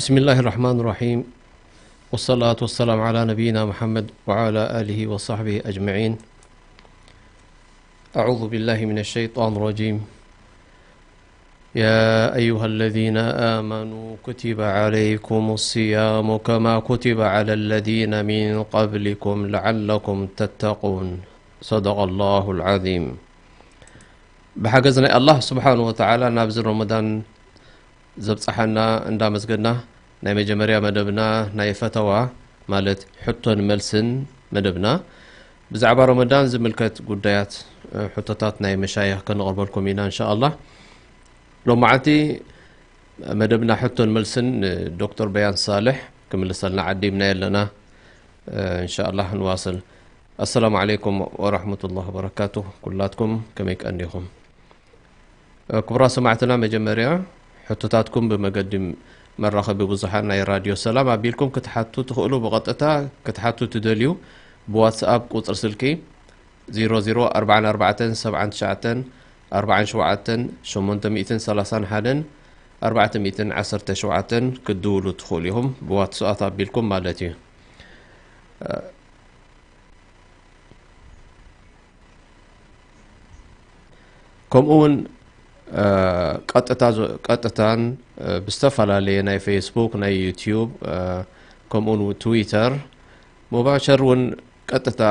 بسم الله الرحمن الرحيم. والصلاة والسلام على نبينا محمد وعلى آله وصحبه أجمعين. أعوذ بالله من الشيطان الرجيم. يا أيها الذين آمنوا كتب عليكم الصيام كما كتب على الذين من قبلكم لعلكم تتقون. صدق الله العظيم. ብሓገዝ ናይ ኣላህ ስብሓን ወተዓላ ናብዚ ረመዳን ዘብጽሓና እንዳመስገና፣ ናይ መጀመርያ መደብና ናይ ፈተዋ ማለት ሕቶን መልስን መደብና ብዛዕባ ረመዳን ዝምልከት ጉዳያት፣ እ፣ ሕቶታት ናይ መሻይኽ ከነቕርበልኩም ኢና እንሻ ኣላህ። ሎማዓንቲ መደብና ሕቶን መልስን ንዶክተር በያን ሳልሕ ክምልሰልና ዓዲምና ኣለና። እ፣ እንሻ ኣላህ ንዋስል። ኣሰላሙ ዓለይኩም ወራህመቱላህ ወበረካቱ። ኩላትኩም ከመይ ቀኒኹም? ክቡራት ሰማዕትና፣ መጀመርያ ሕቶታትኩም ብመገዲ መራኸቢ ብዙሓን ናይ ራድዮ ሰላም ኣቢልኩም ክትሓቱ ትኽእሉ። ብቐጥታ ክትሓቱ ትደልዩ፣ ብዋትስኣፕ ቁጽሪ ስልኪ ዜሮ ዜሮ ኣርባዕተ ኣርባዕተ ሰብዓ ትሽዓተ ኣርባዓ ሸውዓተ ሸሞንተ ሚእትን ሰላሳን ሓደን ኣርባዕተ ሚእትን ዓሰርተ ሸውዓተን ክትድውሉ ትኽእሉ ኢኹም፣ ብዋትስኣፕ ኣቢልኩም ማለት እዩ። ከምኡ እውን፣ እ፣ ቀጥታ ዝ-፣ ቀጥታን፣ እ፣ ብዝተፈላለየ ናይ ፌስቡክ፣ ናይ ዩትዩብ፣ እ፣ ከምኡ እውን ትዊተር፣ ሙባሸር እውን ቀጥታ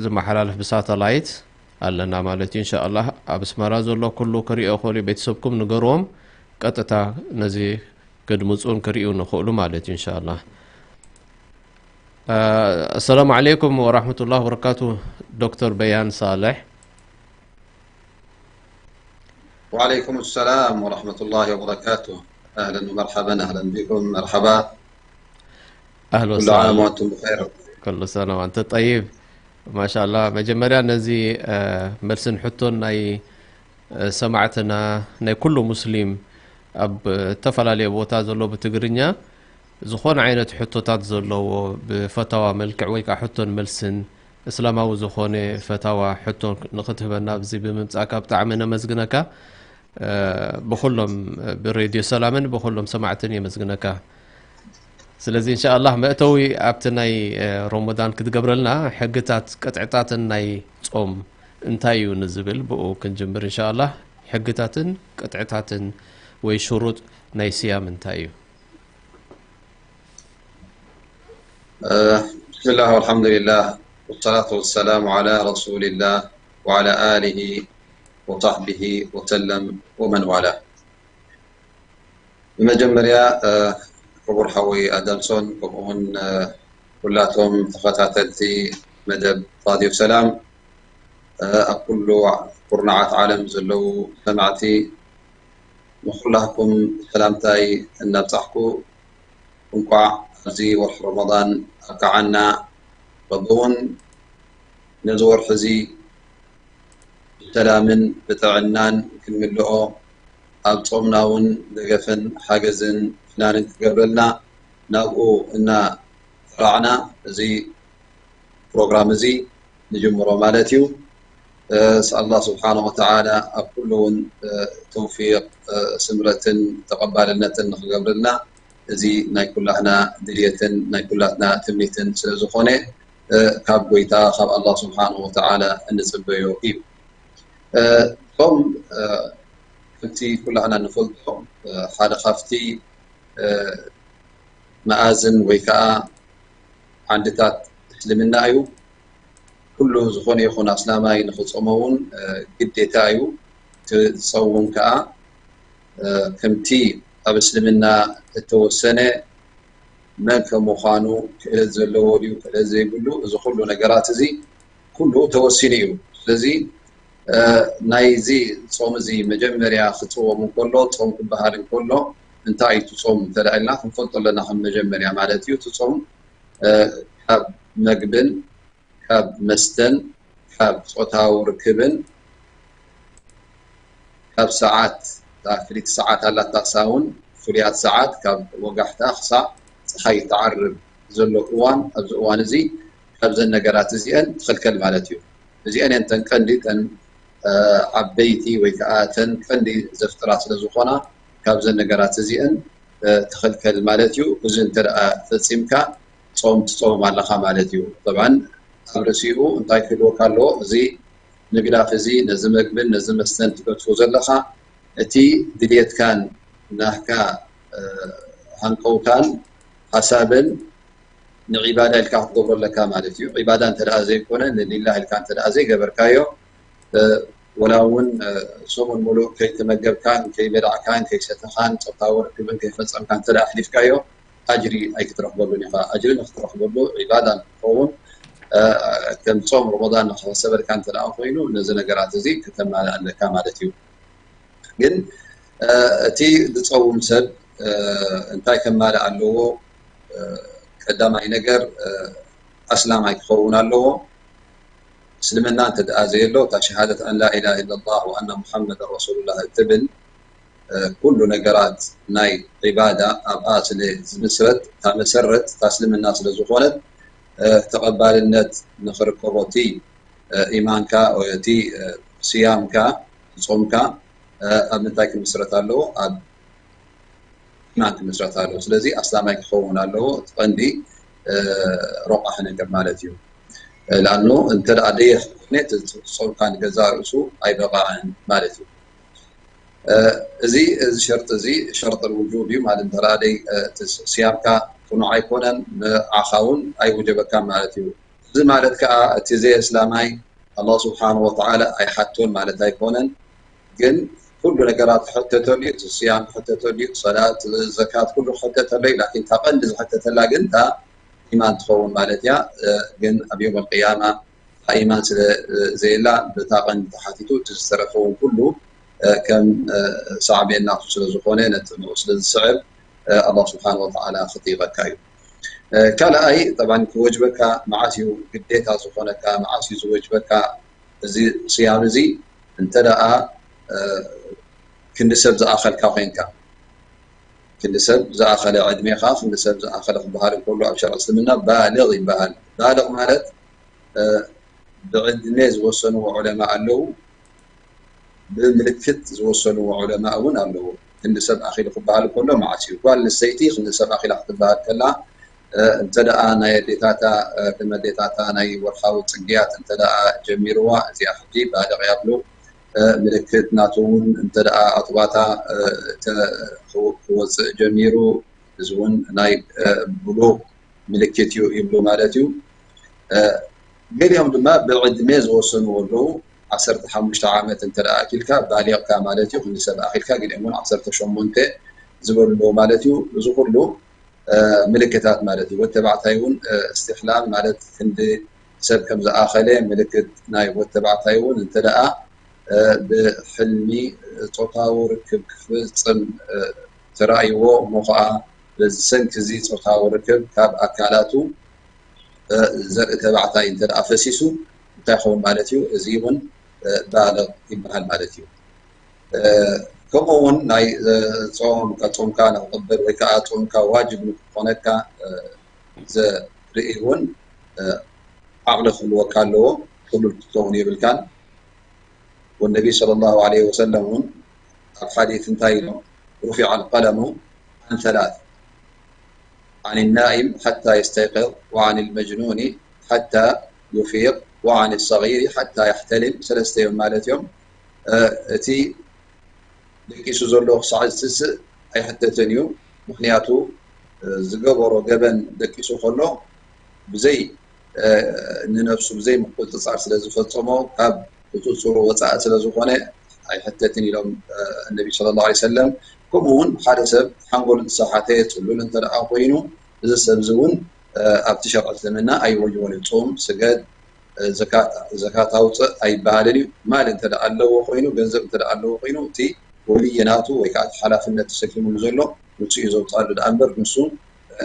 ዝመሓላለፍ ብሳተላይት ኣለና ማለት እዩ። እንሻ ኣላህ ኣብ ኣስመራ ዘሎ ኩሉ ክሪኦ ይኽእል እዩ። ቤተሰብኩም ንገርዎም፣ ቀጥታ ነዚ ክድምፁን ክርእዩ ንኽእሉ ማለት እዩ። እንሻ ኣላህ። እ፣ ኣሰላሙ ዓለይኩም ወራህመቱላህ ወበረካቱ። ዶክተር በያን ሳልሕ። وعليكم السلام ورحمة الله وبركاته. أهلا ومرحبا، أهلا بكم، مرحبا. ኣህሎ كل ሳህል። عام وأنتم بخير. ከሎ ሰላም፣ ኣንተ ጠይብ። ማሻላ፣ መጀመርያ ነዚ፣ እ፣ መልስን ሕቶን ናይ፣ እ፣ ሰማዕትና፣ ናይ ኩሉ ሙስሊም ኣብ፣ እ፣ እተፈላለየ ቦታ ዘሎ ብትግርኛ ዝኾነ ዓይነት ሕቶታት ዘለዎ ብፈታዋ መልክዕ ወይ ከዓ ሕቶን መልስን እስላማዊ ዝኾነ ፈታዋ ሕቶ ንኽትህበና ኣብዚ ብምምጻእካ ብጣዕሚ ነመስግነካ። እ፣ ብኹሎም፣ እ፣ ብሬድዮ ሰላምን ብኹሎም ሰማዕትን የመስግነካ። ስለዚ እንሻኣላህ መእተዊ ኣብቲ ናይ፣ እ፣ ሮሞዳን ክትገብረልና ሕግታት ቅጥዕታትን ናይ ጾም እንታይ እዩ ንዝብል ብኡ ክንጅምር እንሻኣላህ። ሕግታትን ቅጥዕታትን ወይ ሽሩጥ ናይ ስያም እንታይ እዩ? آه، بسم الله والحمد لله والصلاة والسلام على رسول الله وعلى آله وصحبه وسلم ومن والاه. ብመጀመርያ፣ እ፣ ክቡር ሓወይ ኣዳምሶን፣ ከምኡውን፣ እ፣ ኩላቶም ተኸታተልቲ መደብ ራድዮ ሰላም፣ እ፣ ኣብ ኩሉ ኩርናዓት ዓለም ዘለዉ ሰማዕቲ፣ ንኹላኩም ሰላምታይ እናብጻሕኩ፣ እንቋዕ ኣብዚ ወርሒ ረመዳን ኣብቅዓና። ረቢ እውን ነዚ ወርሒ እዚ ብሰላምን ብጥዕናን ክንምልኦ፣ ኣብ ጾምና እውን ደገፍን ሓገዝን ፍናንን ክገብረልና ናብኡ እናተራዕና እዚ ፕሮግራም እዚ ንጅምሮ ማለት እዩ። እ፣ ኣላህ ስብሓነ ወተዓላ ኣብ ኩሉ እውን፣ እ፣ ተውፊቅ፣ እ፣ ስምረትን ተቐባልነትን ንክገብረልና እዚ ናይ ኩላትና ድልየትን ናይ ኩላትና ትምኒትን ስለ ዝኾነ፣ እ፣ ካብ ጎይታ ካብ ኣላህ ስብሓነ ወተዓላ እንጽበዮ እዩ። እ፣ ጾም፣ እ፣ ከምቲ ኩላትና ንፈልጦ፣ እ፣ ሓደ ካብቲ፣ እ፣ መኣዝን ወይ ከዓ ዓንድታት እስልምና እዩ። ኩሉ ዝኾነ ይኹን ኣስላማይ ንኽጾሞ እውን፣ እ፣ ግዴታ እዩ። እቲ ዝጸውም ከዓ፣ እ፣ ከምቲ ኣብ እስልምና እተወሰነ መን ከም ምዃኑ፣ ክእለት ዘለዎ ድዩ፣ ክእለት ዘይብሉ፣ እዚ ኩሉ ነገራት እዚ ኩሉ ተወሲኑ እዩ። ስለዚ፣ እ፣ ናይዚ ጾም እዚ መጀመርያ ክጽወም እንከሎ፣ ጾም ክበሃል እንከሎ፣ እንታይ እዩ እቲ ጾም እንተ ደኣ ኢልና ክንፈልጦ ኣለና፣ ከም መጀመርያ ማለት እዩ። እቲ ጾም፣ እ፣ ካብ መግብን ካብ መስተን ካብ ጾታዊ ርክብን ካብ ሰዓት፣ እታ ፍልይቲ ሰዓት ኣላታ፣ ክሳውን ፍሉያት ሰዓት ካብ ወጋሕታ ክሳዕ ጸሓይ ትዓርብ ዘሎ እዋን፣ ኣብዚ እዋን እዚ ካብዘን ነገራት እዚአን ትኽልከል ማለት እዩ። እዚአን እየን እተን ቀንዲ፣ እተን፣ እ፣ ዓበይቲ ወይ ከዓ እተን ቀንዲ ዘፍጥራ ስለ ዝኾና፣ ካብዘን ነገራት እዚአን ትኽልከል ማለት እዩ። እዚ እንተ ደኣ ፈጺምካ ጾም ትጾም ኣለኻ ማለት እዩ። ጠብዓን ኣብ ርእሲኡ እንታይ ክህልወካ ኣለዎ? እዚ ምግዳፍ እዚ ነዚ መግብን ነዚ መስተን ትገድፎ ዘለኻ እቲ ድልየትካን ናህካ ሃንቀውታን ሓሳብን ንዒባዳ ኢልካ ክትገብሮ ኣለካ ማለት እዩ። ዒባዳ እንተ ደኣ ዘይኮነ ንሊላህ ኢልካ እንተ ደኣ ዘይገበርካዮ ወላ እውን ሰሙን ሙሉእ ከይተመገብካን ከይበላዕካን ከይሰተኻን ጾታዊ ርክብን ከይፈጸምካ እንተ ደኣ ኣሕሊፍካዮ ኣጅሪ ኣይክትረኽበሉን ኢኻ። ኣጅሪ ንክትረኽበሉ ዒባዳ ንክኸውን ከም ጾም ረመዳን ንክሕሰበልካ እንተ ደኣ ኮይኑ ነዚ ነገራት እዚ ከተማልእ ኣለካ ማለት እዩ። ግን እቲ ዝጸውም ሰብ እንታይ ከማልእ ኣለዎ? ቀዳማይ ነገር ኣስላማይ ክኸውን ኣለዎ። እስልምና እንተ ደኣ ዘየሎ እታ ሸሃደት ኣን ላ ኢላሃ ኢለላህ ወኣና ሙሓመድ ረሱሉላህ እትብል ኩሉ ነገራት ናይ ዒባዳ ኣብኣ ስለ ዝምስረት እታ መሰረት እታ እስልምና ስለ ዝኾነት ተቐባልነት ንኽርከቦ እቲ ኢማንካ ወይ እቲ ስያምካ ጾምካ ኣብ ምንታይ ክምስረት ኣለዎ? ኣብ ኢማን ክምስረት ኣለዎ። ስለዚ ኣስላማይ ክኸውን ኣለዎ። እቲ ቀንዲ ረቋሒ ነገር ማለት እዩ። ለኣኑ እንተ ደኣ ደየኽ ኮነ እቲ ጾምካ ንገዛእ ርእሱ ኣይበቓዕን ማለት እዩ። እዚ እዚ ሸርጢ እዚ ሸርጢ ውጁብ እዩ ማለት እንተ ደኣ ደይ እቲ ስያምካ ቅኑዕ ኣይኮነን ንዓኻ እውን ኣይውጀበካን ማለት እዩ። እዚ ማለት ከኣ እቲ ዘይ ኣስላማይ ኣላህ ስብሓን ወተዓላ ኣይሓቶን ማለት ኣይኮነን። ግን ኩሉ ነገራት ክሕተተሉ እዩ። እቲ ስያም ክሕተተሉ እዩ፣ ሰላት፣ ዘካት ኩሉ ክሕተተሉ እዩ። ላኪን እታ ቀንዲ ዝሕተተላ ግን እታ ኢማን ትኸውን ማለት እያ። ግን ኣብ የውም ኣልቅያማ እታ ኢማን ስለ ዘየላ በታ ቀንዲ ተሓቲቱ እቲ ዝተረፈ እውን ኩሉ ከም ሳዕቤን ናቱ ስለ ዝኾነ ነቲ ንኡ ስለ ዝስዕብ ኣላህ ስብሓን ወተዓላ ክጥይቐካ እዩ። ካልኣይ ጠብዓን ክወጅበካ መዓስ እዩ ግዴታ ዝኾነካ መዓስ እዩ ዝወጅበካ እዚ ስያም እዚ እንተ ደኣ ክንዲ ሰብ ዝኣኸልካ ኮይንካ ክንዲ ሰብ ዝኣኸለ ዕድሜኻ ክንዲ ሰብ ዝኣኸለ ክበሃል እንከሎ ኣብ ሸርዒ እስልምና ባልቕ ይበሃል። ባልቕ ማለት ብዕድሜ ዝወሰንዎ ዑለማ ኣለዉ፣ ብምልክት ዝወሰንዎ ዑለማ እውን ኣለዉ። ክንዲ ሰብ ኣኺሉ ክበሃል እንከሎ መዓስ እዩ? ጓል ኣንስተይቲ ክንዲ ሰብ ኣኺላ ክትበሃል ከላ እንተ ደኣ ናይ ኣዴታታ ከም ኣዴታታ ናይ ወርሓዊ ጽግያት እንተ ደኣ ጀሚርዋ እዚኣ ሕጂ ባልቕ እያ ብሉ። ምልክት ናቱ እውን እንተ ደኣ ኣጥባታ ክወፅእ ጀሚሩ እዚ እውን ናይ ብሉቕ ምልክት እዩ ይብሉ ማለት እዩ። ገሊኦም ድማ ብዕድሜ ዝወሰንዎ ኣለዉ። ዓሰርተ ሓሙሽተ ዓመት እንተ ደኣ ኣኪልካ ባሊቕካ ማለት እዩ። ክንዲ ሰብ ኣኺልካ ገሊኦም እውን ዓሰርተ ሸሞንተ ዝበሉ ኣለዉ ማለት እዩ። እዚ ኩሉ ምልክታት ማለት እዩ። ወድ ተባዕታይ እውን እስትሕላም ማለት ክንዲ ሰብ ከም ዝኣኸለ ምልክት ናይ ወድ ተባዕታይ እውን እንተ ደኣ ብሕልሚ ጾታዊ ርክብ ክፍጽም ተራእይዎ እሞ ኸዓ በዚ ሰንኪ እዚ ጾታዊ ርክብ ካብ ኣካላቱ ዘርኢ ተባዕታይ እንተ ደኣ ፈሲሱ እንታይ ይኸውን ማለት እዩ? እዚ እውን ባልቕ ይበሃል ማለት እዩ። ከምኡ እውን ናይ ጾም ጾምካ ንክቕበል ወይ ከዓ ጾምካ ዋጅብ ንክኾነካ ዘርኢ እውን ዓቕሊ ክህልወካ ኣለዎ። ሕሉል ክትከውን የብልካን። ወነቢ ሰለላሁ ዐለይሂ ወሰለም እውን ኣብ ሓዲት እንታይ ኢሎም? رفع القلم عن ثلاث عن النائم حتى يستيقظ وعن المجنون حتى يفيق وعن الصغير حتى يحتلم ሰለስተ እዮም ማለት እዮም። እቲ ደቂሱ ዘሎ ክሳዕ ዝትስእ ኣይሕተትን እዩ። ምክንያቱ ዝገበሮ ገበን ደቂሱ ከሎ ብዘይ ንነብሱ ብዘይ ምቁፅፃር ስለ ዝፈፀሞ ካብ ቁፅፅሩ ወፃኢ ስለ ዝኾነ ኣይሕተትን ኢሎም ነቢ ስለ ላ ሰለም። ከምኡ እውን ሓደ ሰብ ሓንጎሉ እንተሰሓተ ፅሉል እንተ ደኣ ኮይኑ እዚ ሰብ እዚ እውን ኣብቲ ሸርዒ እስልምና ኣይወጅቦን እዩ። ጾም፣ ስገድ፣ ዘካት ኣውፅእ ኣይበሃልን እዩ። ማል እንተ ደኣ ኣለዎ ኮይኑ፣ ገንዘብ እንተ ደኣ ኣለዎ ኮይኑ፣ እቲ ወልይ ናቱ ወይ ከዓ እቲ ሓላፍነት ተሰኪሙሉ ዘሎ ንሱ እዩ ዘውፅኣሉ ደኣ እምበር ንሱ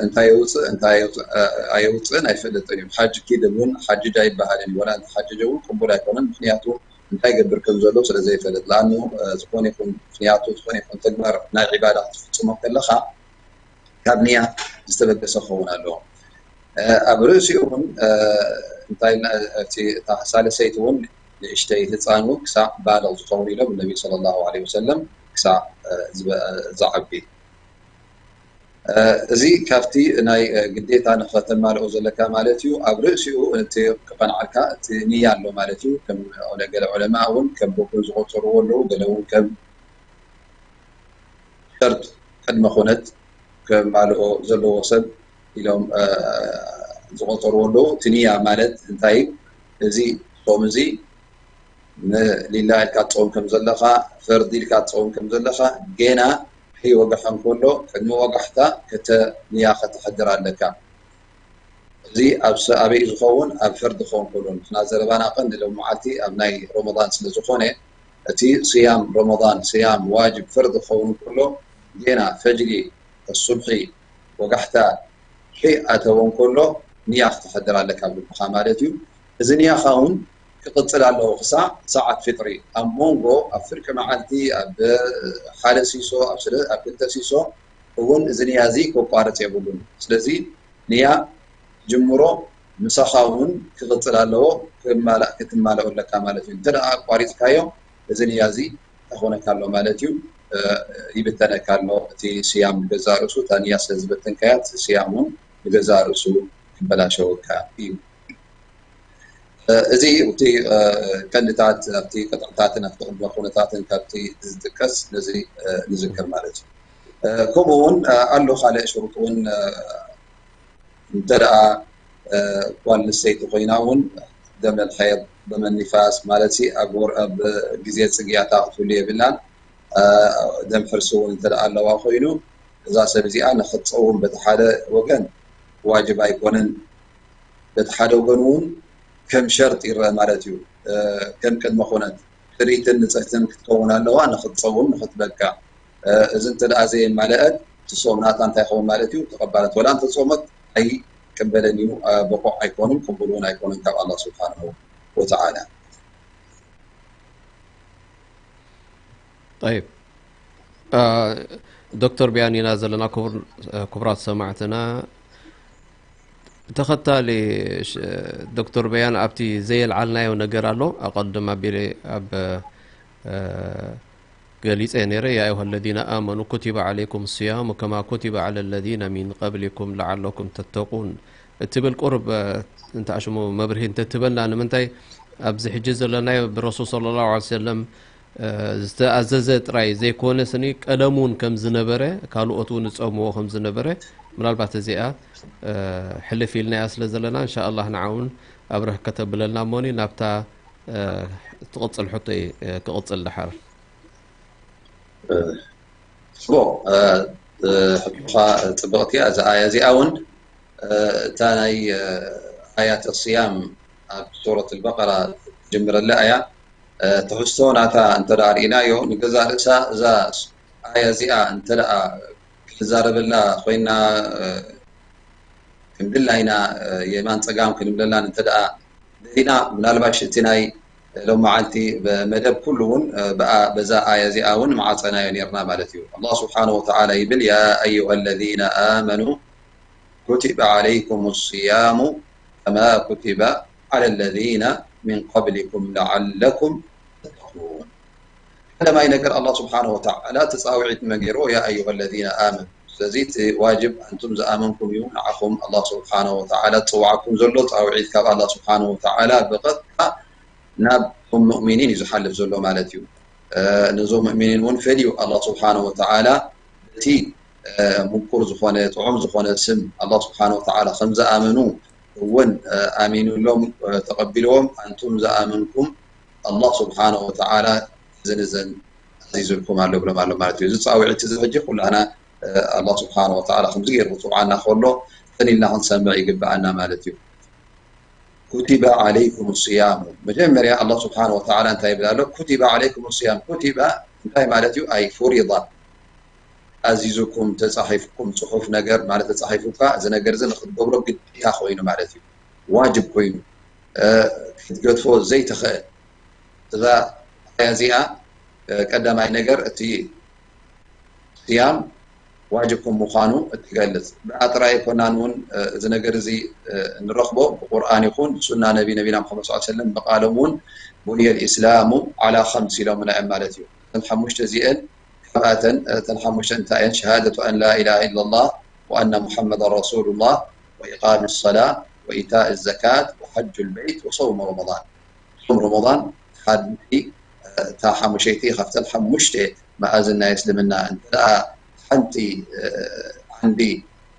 እንታይ የውፅእ እንታይ ኣየውፅእን ኣይፈልጥን እዩ። ሓጅ ኪድ እውን ሓጅጅ ኣይበሃልን እዩ። ወላ እንተሓጀጀ እውን ቅቡል ኣይኮነን። ምክንያቱ እንታይ ይገብር ከም ዘሎ ስለ ዘይፈልጥ። ለኣኑ ዝኾነ ይኹን ምክንያቱ ዝኾነ ይኹን ተግባር ናይ ዒባዳ ክትፍፅሞ ከለኻ ካብ ንያ ዝተበገሰ ክኸውን ኣለዎ። ኣብ ርእሲኡ እውን እንታይ እታ ሳልሰይቲ እውን ንእሽተይ ህፃን እውን ክሳዕ ባልቕ ዝኸውን ኢሎም ነቢ ሰለላሁ ዐለይሂ ወሰለም ክሳዕ ዝዓቢ እዚ ካብቲ ናይ ግዴታ ንኸተማልኦ ዘለካ ማለት እዩ። ኣብ ርእሲኡ እቲ ክቐንዓልካ እቲ ንያ ኣሎ ማለት እዩ። ከም ገለ ዑለማ እውን ከም ሩኩን ዝቆጸርዎ ኣለዉ፣ ገለ እውን ከም ሸርጥ ቅድመ ኩነት ከማልኦ ዘለዎ ሰብ ኢሎም ዝቆጸርዎ ኣለዉ። እቲ ንያ ማለት እንታይ? እዚ ጾም እዚ ንሊላ ኢልካ ትጸውም ከም ዘለኻ፣ ፈርዲ ኢልካ ትጸውም ከም ዘለኻ፣ ጌና ከይወጋሐ እንከሎ፣ ቅድሚ ወጋሕታ ከተንያ ከተሕድር ኣለካ። እዚ ኣብ ኣበይ ዝኸውን? ኣብ ፈርዲ ክኸውን ከሎ። ንሕና ዘረባና ቀንዲ ሎም መዓልቲ ኣብ ናይ ረመዳን ስለ ዝኾነ፣ እቲ ስያም ረመዳን፣ ስያም ዋጅብ ፈርዲ ክኸውን ከሎ፣ ጌና ፈጅሪ፣ ሱብሒ፣ ወጋሕታ ከይኣተወ እንከሎ፣ ንያ ክተሕድር ኣለካ ኣብ ልብኻ ማለት እዩ። እዚ ንያኻ እውን ክቕጽል ኣለዎ ክሳዕ ሰዓት ፍጥሪ። ኣብ መንጎ፣ ኣብ ፍርቂ መዓልቲ፣ ኣብ ሓደ ሲሶ፣ ኣብ ስለ-፣ ኣብ ክልተ ሲሶ እውን እዚ ንያ እዚ ከቋርጽ የብሉን። ስለዚ ንያ ጅምሮ ምሳኻ እውን ክቕጽል ኣለዎ፣ ክማላእ፣ ክትማልኦ ኣለካ ማለት እዩ። እንተ ደኣ ኣቋሪጽካዮ፣ እዚ ንያ እዚ እንታይ ክኾነካ ኣሎ ማለት እዩ? እ፣ ይብተነካ ኣሎ። እቲ ስያም ንገዛእ ርእሱ፣ እታ ንያ ስለ ዝበተንካያ፣ እቲ ስያም እውን ንገዛእ ርእሱ ክበላሸወካ እዩ። እ፣ እዚ እቲ፣ እ፣ ቀንድታት ኣብቲ ቅጥዕታትን ኣብቲ ቅድመ ኩነታትን ካብቲ ዝጥቀስ ነዚ፣ እ፣ ንዝክር ማለት እዩ። እ፣ ከምኡ እውን፣ እ፣ ኣሎ ካልእ ሽሩጥ እውን፣ እ፣ እንተ ደኣ፣ እ፣ ጓል ኣንስተይቲ ኮይና እውን ደመል ሓይድ፣ ደመል ኒፋስ ማለት ሲ ኣብ ወር-፣ ኣብ ግዜ ጽግያታ ክትህሉ የብላን። እ፣ ደም ሕርሲ እውን እንተ ደኣ ኣለዋ ኮይኑ፣ እዛ ሰብ እዚኣ ንኽትጸውም በቲ ሓደ ወገን ዋጅብ ኣይኮነን፣ በቲ ሓደ ወገን እውን ከም ሸርጥ ይረአ ማለት እዩ። እ፣ ከም ቅድመ ኩነት ጽርይትን ንጽህትን ክትከውን ኣለዋ ንኽትጸውም ንኽትበቅዕ። እ፣ እዚ እንተ ደኣ ዘየማልአት፣ እቲ ጾም ናታ እንታይ ይኸውን ማለት እዩ? ተቐባለት። ወላ እንተ ጾመት ኣይቅበልን እዩ፣ እ፣ ብቑዕ ኣይኮኑን፣ ቅቡል እውን ኣይኮኑን ካብ ኣላህ ስብሓንሁ ወተዓላ። ጠይብ፣ እ፣ ዶክተር ቢያን ኢና ዘለና። ክቡር-፣ እ፣ ክቡራት ሰማዕትና፣ ተኸታሊ ሽ-፣ ዶክተር በያን ኣብቲ ዘየልዓልናዮ ነገር ኣሎ። ኣቐድም ኣቢለ ኣብ፣ እ፣ ገሊጸ ነይረ። يا أيها الذين آمنوا كتب عليكم الصيام كما كتب على الذين من قبلكم لعلكم تتقون እትብል ቁርብ፣ እ፣ እንተ ኣሽሙ መብርሂ እንተትበና። ንምንታይ ኣብዚ ሕጂ ዘለናዮ ብረሱል ሰለላሁ ዐለይሂ ወሰለም ዝተኣዘዘ ጥራይ ዘይኮነ ስኒ ቀደም እውን ከም ዝነበረ፣ ካልኦት እውን ዝጸምዎ ከም ዝነበረ፣ ምናልባት እዚኣ ሕልፍ ኢልናያ ስለ ዘለና እንሻኣላህ ንዓ እውን ኣብረህ ከተብለልና እሞኒ ናብታ ትቕጽል ሕቶይ ክቕጽል ድሓር። ጽቡቕ። ሕቶኻ ጽብቕቲ እያ። እዛ ኣያ እዚኣ እውን እታ ናይ ኣያት ስያም ኣብ ሱረት ኣልበቀራ ትጅምረላ እያ። ትሕዝቶ ናታ እንተ ደኣ ርኢናዮ፣ ንገዛእ ርእሳ እዛ ኣያ እዚኣ እንተ ደኣ ክንዛረበላ ኮይና፣ ከም ድላይና የማን ጸጋም ክንብለላን እንተ ደኣ ደሊና፣ ምናልባሽ እቲ ናይ ሎም መዓልቲ መደብ ኩሉ እውን ብኣ-፣ በዛ ኣያ እዚኣ እውን መዓጸናዮ ነርና ማለት እዩ። ኣላህ ስብሓነሁ ወተዓላ ይብል፣ يا أيها الذين آمنوا كتب عليكم الصيام كما كتب على الذين من قبلكم لعلكم تتقون። ቀዳማይ ነገር ኣላህ ስብሓነሁ ወተዓላ እቲ ጻውዒት ንመን ገይርዎ? يا أيها الذين آمنوا። ስለዚ እቲ ዋጅብ ኣንቱም ዝኣመንኩም እዩ፣ ንዓኹም ኣላህ ስብሓነሁ ወተዓላ ዝጽውዓኩም ዘሎ ጻውዒት ካብ ኣላህ ስብሓነሁ ወተዓላ ብቐጥታ ናብቶም ሙእሚኒን እዩ ዝሓልፍ ዘሎ ማለት እዩ። እ፣ ነዞም ሙእሚኒን እውን ፈልዩ ኣላህ ስብሓነሁ ወተዓላ በቲ፣ እ፣ ምቁር ዝኾነ ጥዑም ዝኾነ ስም ኣላህ ስብሓነሁ ወተዓላ ከም ዝኣመኑ እውን፣ እ፣ ኣሚኑሎም፣ እ፣ ተቐቢልዎም፣ ኣንቱም ዝኣመንኩም ኣላህ ስብሓነሁ ወተዓላ እዝን እዘን ኣዚዙልኩም ኣሎ ብሎም ኣሎ ማለት እዩ። እዚ ጻውዒት እዚ ሕጂ ኩላና፣ እ፣ ኣላህ ስብሓነሁ ወተዓላ ከምዚ ገይሩ ክጽውዓና ከሎ ፈን ኢልና ክንሰምዕ ይግብኣና ማለት እዩ። ኩቲበ ዓለይኩም ስያሙ። መጀመርያ ኣላህ ስብሓነሁ ወተዓላ እንታይ ይብል ኣሎ? ኩቲበ ዓለይኩም ስያም። ኩቲበ እንታይ ማለት እዩ? ኣይ ፉሪዳ። ኣዚዙኩም፣ ተጻሒፍኩም፣ ጽሑፍ ነገር ማለት ተጻሒፉካ፣ እዚ ነገር እዚ ንኽትገብሮ ግዴታ ኮይኑ ማለት እዩ። ዋጅብ ኮይኑ፣ እ፣ ክትገድፎ ዘይትኽእል። እዛ ኣያ እዚኣ፣ እ፣ ቀዳማይ ነገር እቲ ስያም ዋጅብ ከም ምዃኑ እትገልጽ። ብኣ ጥራይ ኣይኮናን እውን፣ እ፣ እዚ ነገር እዚ፣ እ፣ እንረኽቦ ብቁርኣን ይኹን ሱና ነቢ፣ ነቢና ሙሓመድ ሰለላሁ ዐለይሂ ወሰለም ብቃሎም እውን ቡንየ ልኢስላሙ ዓላ ኸምስ ኢሎምና እዮም ማለት እዩ። እተን ሓሙሽተ እዚአን ካብኣተን፣ እተን ሓሙሽተ እንታይ እየን? ሸሃደቱ ኣን ላ ኢላሃ ኢለላህ وأن محمدا رسول الله وإقام الصلاة وإيتاء الزكاة وحج البيت وصوم رمضان. ጾም ረመዳን ሓንቲ፣ እታ ሓሙሸይቲ ካብተን ሓሙሽተ መኣዝን ናይ እስልምና፣ እንተ ደኣ ሓንቲ፣ እ፣ ዓንዲ፣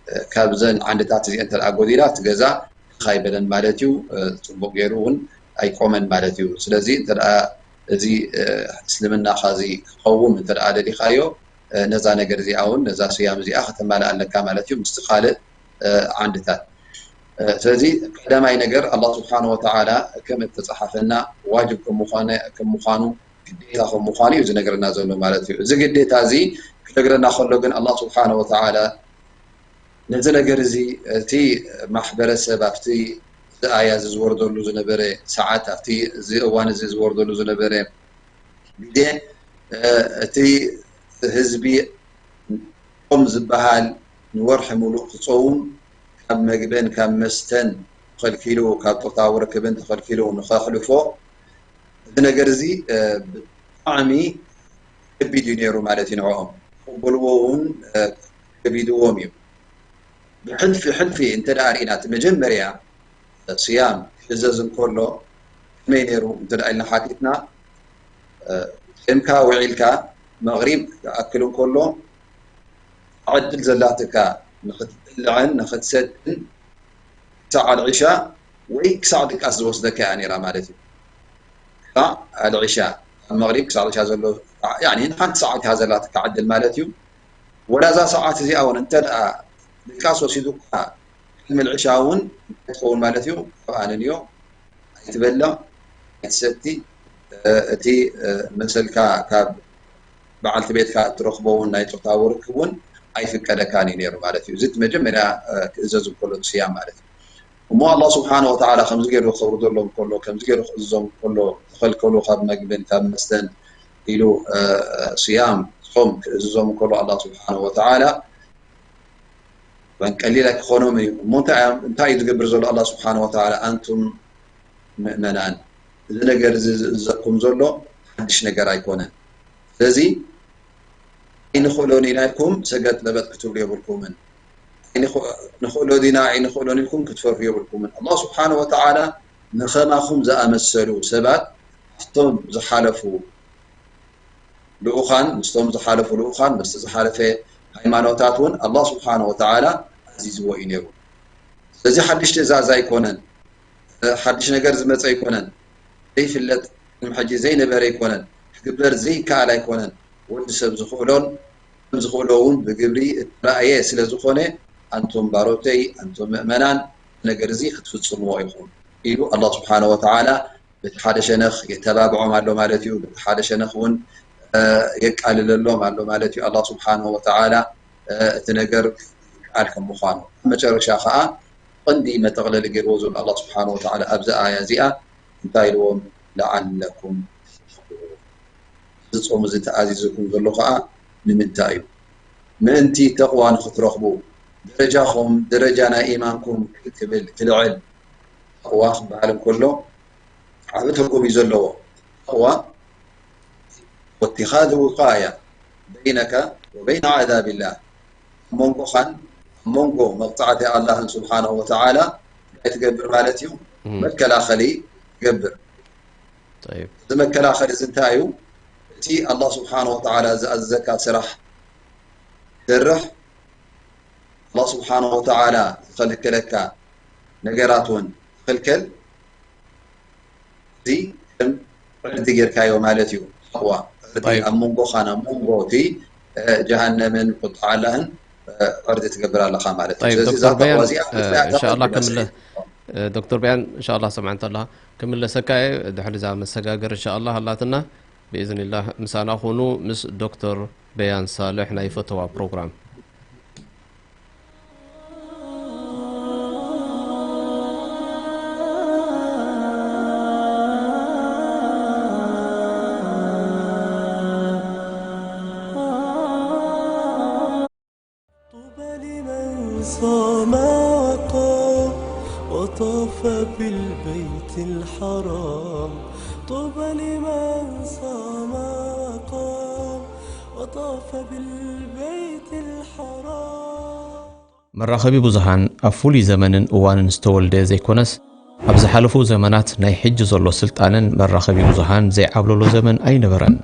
እ፣ ካብዘን ዓንድታት እዚአን እንተ ደኣ ጎዲላ፣ እቲ ገዛ ትኽ ኣይበለን ማለት እዩ። እ፣ ጽቡቕ ገይሩ እውን ኣይቆመን ማለት እዩ። ስለዚ እንተ ደኣ እዚ፣ እ፣ እስልምናኻ እዚ ክቐውም እንተ ደኣ ደሊኻዮ፣ እ፣ ነዛ ነገር እዚኣ እውን፣ ነዛ ስያም እዚኣ ከተማልኣ ኣለካ ማለት እዩ፣ ምስቲ ካልእ፣ እ፣ ዓንድታት። እ፣ ስለዚ ቀዳማይ ነገር ኣላህ ስብሓነ ወተዓላ ከም እተጸሓፈና ዋጅብ ከም ምዃነ፣ ከም ምዃኑ፣ ግዴታ ከም ምዃኑ እዩ ዝነግረና ዘሎ ማለት እዩ። እዚ ግዴታ እዚ ክነግረና ከሎ ግን ኣላህ ስብሓነ ወተዓላ ነዚ ነገር እዚ እቲ ማሕበረሰብ ኣብቲ እዚ ኣያ እዚ ዝወርደሉ ዝነበረ ሰዓት፣ ኣብቲ እዚ እዋን እዚ ዝወርደሉ ዝነበረ ግዜ፣ እ፣ እቲ ህዝቢ ጾም ዝበሃል ንወርሒ ሙሉእ ክጸውም፣ ካብ መግብን ካብ መስተን ተኸልኪሉ፣ ካብ ጾታዊ ርክብን ተኸልኪሉ ንኸሕልፎ፣ እዚ ነገር እዚ፣ እ፣ ብጣዕሚ ከቢድ እዩ ነይሩ ማለት እዩ ንዕኦም። ክቕበልዎ እውን፣ እ፣ ከቢድዎም እዩ። ብሕልፊ ሕልፊ እንተ ደኣ ርኢና፣ እቲ መጀመርያ ስያም ክእዘዝ እንከሎ ከመይ ነይሩ እንተ ደኣ ኢልና ሓቲትና፣ እ፣ ጾምካ ውዒልካ መቕሪብ ክኣክል እንከሎ፣ ዕድል ዘላትካ ንኽትብልዕን ንኽትሰትን ክሳዕ ኣልዒሻ ወይ ክሳዕ ድቃስ ዝወስደካ እያ ነይራ ማለት እዩ። ክሳዕ ኣልዒሻ፣ ካብ መቕሪብ ክሳዕ ዒሻ ዘሎ፣ ያኒ ንሓንቲ ሰዓት እያ ዘላትካ ዕድል ማለት እዩ። ወላ እዛ ሰዓት እዚኣ እውን እንተ ደኣ ድቃስ ወሲዱካ ቅድሚ ልዕሻ እውን እንታይ ትኸውን ማለት እዩ? ኣብኣ ንንዮ ኣይትበልዕ፣ ኣይትሰቲ፣ እ፣ እቲ፣ እ፣ መሰልካ ካብ በዓልቲ ቤትካ እትረኽቦ እውን ናይ ጾታዊ ርክብ እውን ኣይፍቀደካን እዩ ነይሩ ማለት እዩ። እዚ እቲ መጀመርያ፣ እ፣ ክእዘዝ እንከሎ እቲ ስያም ማለት እዩ። እሞ ኣላህ ስብሓነ ወተዓላ ከምዚ ገይሩ ከውርደሎም ከሎ፣ ከምዚ ገይሩ ክእዝዞም ከሎ፣ ተኸልከሉ ካብ መግብን ካብ መስተን ኢሉ፣ እ፣ ስያም፣ ጾም ክእዝዞም ከሎ ኣላህ ስብሓነ ወተዓላ፣ ቀሊል ኣይክኾኖም እዩ። እሞ እንታይ እዮም፣ እንታይ እዩ ዝገብር ዘሎ ኣላህ ስብሓነ ወተዓላ? ኣንቱም ምእመናን፣ እዚ ነገር እዚ ዝእዘኩም ዘሎ ሓድሽ ነገር ኣይኮነን። ስለዚ ኣይንኽእሎን ኢና ኢልኩም ሰገጥ ለበጥ ክትብሉ የብልኩምን። ኣይንኽ-፣ ንኽእሎ ዲና ኣይንኽእሎን ኢልኩም ክትፈርሁ የብልኩምን። ኣላህ ስብሓነ ወተዓላ ንኸማኹም ዝኣመሰሉ ሰባት ኣብቶም ዝሓለፉ ልኡኻን፣ ምስቶም ዝሓለፉ ልኡኻን፣ ምስቲ ዝሓለፈ ሃይማኖታት እውን ኣላህ ስብሓነ ወተዓላ ኣዚዝዎ እዩ ነይሩ። ስለዚ ሓድሽ ትእዛዝ ኣይኮነን፣ ሓድሽ ነገር ዝመፀ ኣይኮነን፣ ዘይፍለጥ ቅድሚ ሕጂ ዘይነበረ ኣይኮነን፣ ክግበር ዘይከኣል ኣይኮነን። ወዲ ሰብ ዝኽእሎን ከም ዝኽእሎ እውን ብግብሪ እተራእየ ስለ ዝኾነ፣ ኣንቱም ባሮተይ፣ ኣንቱም ምእመናን፣ ነገር እዚ ክትፍጽምዎ ኢኹም ኢሉ ኣላህ ስብሓነ ወተዓላ በቲ ሓደ ሸነኽ የተባብዖም ኣሎ ማለት እዩ። በቲ ሓደ ሸነኽ እውን፣ እ፣ የቃልለሎም ኣሎ ማለት እዩ። ኣላህ ስብሓነሁ ወተዓላ፣ እ፣ እቲ ነገር ቃል ከም ምዃኑ። ኣብ መጨረሻ ኸዓ ቀንዲ መጠቕለሊ ገይርዎ ዘሎ ኣላህ ስብሓነሁ ወተዓላ ኣብዚ ኣያ እዚኣ እንታይ ኢልዎም? ለዓለኩም ተተቁን። እዚ ጾም እዚ ተኣዚዝኩም ዘሎ ኸዓ ንምንታይ እዩ? ምእንቲ ተቕዋ ንኽትረኽቡ፣ ደረጃኹም፣ ደረጃ ናይ ኢማንኩም ክብል፣ ክልዕል፣ ተቕዋ ክበሃል እንከሎ ዓቢ ትርጉም እዩ ዘለዎ። ተቕዋ ወትኻዚ ውቃያ በይነካ ወበይነ ዓዛብላህ፣ ኣብ መንጎኻን ኣብ መንጎ መቕጻዕቲ ኣላህን ስብሓነሁ ወተዓላ እንታይ ትገብር ማለት እዩ? እም። መከላኸሊ ትገብር። ጠይብ። እዚ መከላኸሊ እዚ እንታይ እዩ? እቲ ኣላህ ስብሓነሁ ወተዓላ ዝኣዘዘካ ስራሕ ትሰርሕ፣ ኣላህ ስብሓነሁ ወተዓላ ዝኸልከለካ ነገራት እውን ትኽልከል። እዚ ከም ዕርዲ ጌርካዮ ማለት እዩ። ተቕዋ፣ ዕርዲ ጠይብ። ኣብ መንጎኻን ኣብ መንጎ እቲ፣ እ፣ ጀሃነምን ቁጥዓ ኣላህን፣ እ፣ ዕርዲ ትገብር ኣለኻ ማለት እዩ። ጠይብ፣ ስለዚ እዛ ዶክተር በያን፣ ተቕዋ እዚኣ እ፣ ክልቲኣ ኢንሻኣላህ ተቐዲማ ከምለ-፣ ስለ እ፣ ዶክተር በያን፣ ኢንሻኣላህ ሰምዐን ተለኻ ክምለሰካ እየ። ድሕሪ እዛ መሰጋገር ኢንሻኣላህ ኣላትና፣ ብኢዝኒላህ ምሳና ኩኑ ምስ ዶክተር በያን ሳልሕ ናይ ፈተዋ ፕሮግራም። طوبى لمن صام وقام وطاف بالبيت الحرام. طوبى لمن صام وقام وطاف بالبيت الحرام. መራኸቢ ብዙሃን ኣብ ፍሉይ ዘመንን እዋንን ዝተወልደ ዘይኮነስ፣ ኣብ ዝሓለፉ ዘመናት ናይ ሕጂ ዘሎ ስልጣነን መራኸቢ ብዙሃን ዘይዓብለሎ ዘመን ኣይነበረን።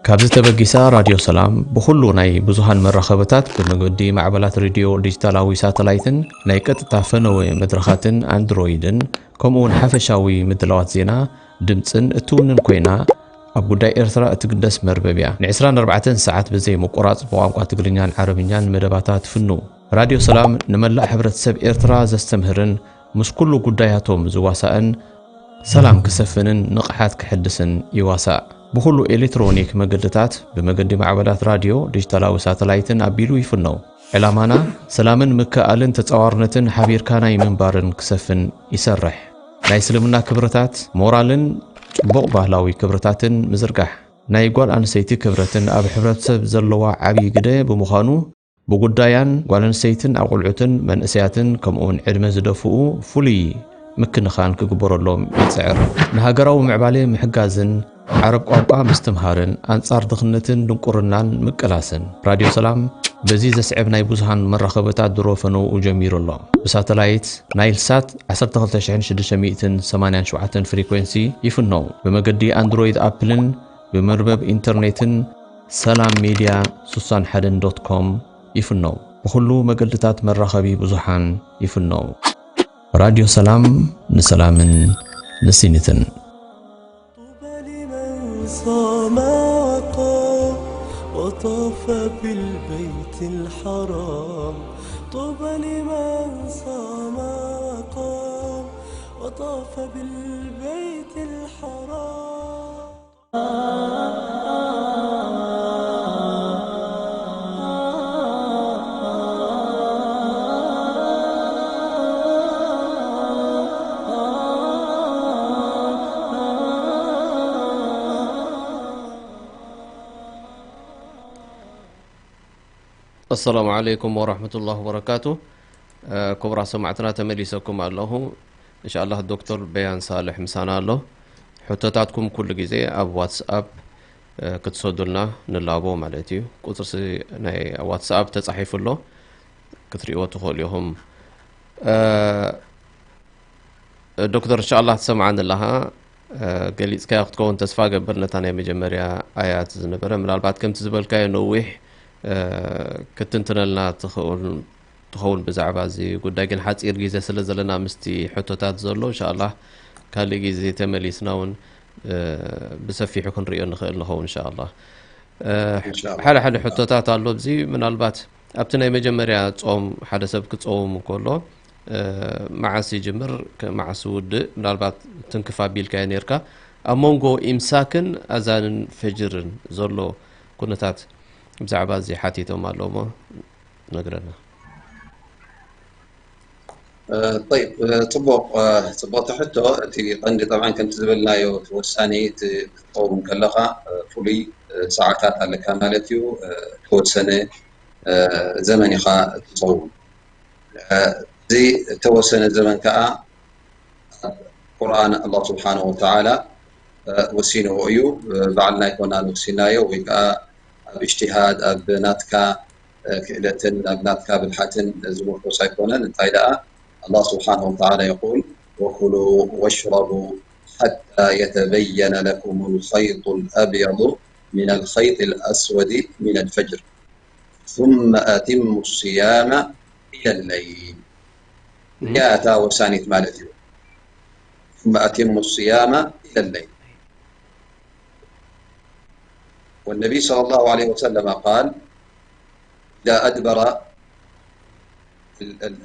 ካብዚ ተበጊሳ ራድዮ ሰላም ብኹሉ ናይ ብዙሃን መራኸብታት ብመገዲ ማዕበላት ሬድዮ ዲጂታላዊ ሳተላይትን ናይ ቀጥታ ፈነወ መድረኻትን ኣንድሮይድን ከምኡ እውን ሓፈሻዊ ምድላዋት ዜና ድምፅን እትውንን ኮይና ኣብ ጉዳይ ኤርትራ እትግደስ መርበብ እያ። ን24 ሰዓት ብዘይ ምቁራፅ ብቋንቋ ትግርኛን ዓረብኛን መደባታ ትፍኑ። ራድዮ ሰላም ንመላእ ሕብረተሰብ ኤርትራ ዘስተምህርን ምስ ኩሉ ጉዳያቶም ዝዋሳእን ሰላም ክሰፍንን ንቕሓት ክሕድስን ይዋሳእ። ብኹሉ ኤሌክትሮኒክ መገድታት ብመገዲ ማዕበላት ራድዮ፣ ዲጂታላዊ ሳተላይትን ኣቢሉ ይፍነው። ዕላማና ሰላምን ምክእኣልን ተጻዋርነትን ሓቢርካ ናይ ምንባርን ክሰፍን ይሰርሕ። ናይ እስልምና ክብርታት፣ ሞራልን ጽቡቕ ባህላዊ ክብርታትን ምዝርጋሕ። ናይ ጓል ኣንስተይቲ ክብረትን ኣብ ሕብረተሰብ ዘለዋ ዓብዪ ግደ ብምዃኑ፣ ብጉዳያን ጓል ኣንስተይትን ኣቑልዑትን መንእሰያትን ከምኡውን ዕድመ ዝደፍኡ ፍሉይ ምክንኻን ክግበረሎም ይጽዕር። ንሃገራዊ ምዕባለ ምሕጋዝን ዓረብ ቋንቋ ምስትምሃርን ኣንጻር ድኽነትን ድንቁርናን ምቅላስን። ራድዮ ሰላም በዚ ዘስዕብ ናይ ብዙሃን መራኸብታት ድሮ ፈነውኡ ጀሚሩ ኣሎ። ብሳተላይት ናይል ሳት 12687 ፍሪኩዌንሲ ይፍነው። ብመገዲ ኣንድሮይድ ኣፕልን ብመርበብ ኢንተርኔትን ሰላም ሜድያ 61 ዶት ኮም ይፍነው። ብኹሉ መገድታት መራኸቢ ብዙሃን ይፍነው። ራድዮ ሰላም ንሰላምን ንሲኒትን። طوبى لمن صام وقام وطاف بالبيت الحرام. طوبى لمن صام وقام وطاف بالبيت الحرام. ኣሰላሙ ዓለይኩም ወራህመቱላሂ ወበረካቱ። ክቡራት ሰማዕትና፣ ተመሊሰኩም ኣለኹ። እንሻኣላህ ዶክተር በያን ሳልሕ ምሳና ኣሎ። ሕቶታትኩም ኩሉ ግዜ ኣብ ዋትስኣፕ ክትሰዱልና ንላቦ ማለት እዩ። ቁፅሪ ናይ ዋትስኣፕ ተፃሒፉ ኣሎ፣ ክትሪእዎ ትኽእሉ ኢኹም። ዶክተር፣ እንሻኣላህ ትሰምዓኒ ኣለኻ። ገሊፅካዮ ክትከውን ተስፋ ገብር፣ ነታ ናይ መጀመርያ ኣያት ዝነበረ። ምናልባት ከምቲ ዝበልካዮ ነዊሕ ክትንትነልና ትኽእል ትኸውን ብዛዕባ እዚ ጉዳይ፣ ግን ሓፂር ግዜ ስለ ዘለና ምስቲ ሕቶታት ዘሎ፣ እንሻኣላህ ካልእ ግዜ ተመሊስና እውን ብሰፊሑ ክንሪኦ ንኽእል ንኸውን። እንሻኣላህ ሓደ ሓደ ሕቶታት ኣሎ። እዚ ምናልባት ኣብቲ ናይ መጀመርያ ጾም ሓደ ሰብ ክጸውም እንከሎ መዓስ ይጅምር፣ መዓስ ውድእ፣ ምናልባት ትንክፍ ኣቢልካዮ ነርካ። ኣብ መንጎ ኢምሳክን ኣዛንን ፈጅርን ዘሎ ኩነታት ብዛዕባ እዚ ሓቲቶም ኣለዎ እሞ ነግረና። ጠይብ፣ ጽቡቕ፣ ጽቡቕቲ ሕቶ። እቲ ቀንዲ ጠብዓን ከምቲ ዝበልናዮ እቲ ወሳኒ እቲ ክትጸውም ከለኻ ፍሉይ ሰዓታት ኣለካ ማለት እዩ። ተወሰነ ዘመን ኢኻ ትጸውም። እዚ እተወሰነ ዘመን ከኣ ኣብ ቁርኣን ኣላህ ስብሓነሁ ወተዓላ ወሲንዎ እዩ። ባዕልና ኣይኮናን ወሲናዮ ወይ ከኣ ኣብ እጅትሃድ ኣብ ናትካ ክእለትን ኣብ ናትካ ብልሓትን ዝምርኮስ ኣይኮነን። እንታይ ደኣ ኣላህ ስብሓነሁ ወተዓላ የቁል ወኩሉ ወሽረቡ ሓታ የተበየነ ለኩም ልኸይጡ ልአብየዱ ሚን ልኸይጢ ልአስወዲ ሚን ልፈጅር ثم أتموا الصيام إلى الليل. እዚኣ እታ ወሳኒት ማለት እዩ። ثم أتموا الصيام إلى الليل. والنبي صلى الله عليه وسلم قال: إذا أدبر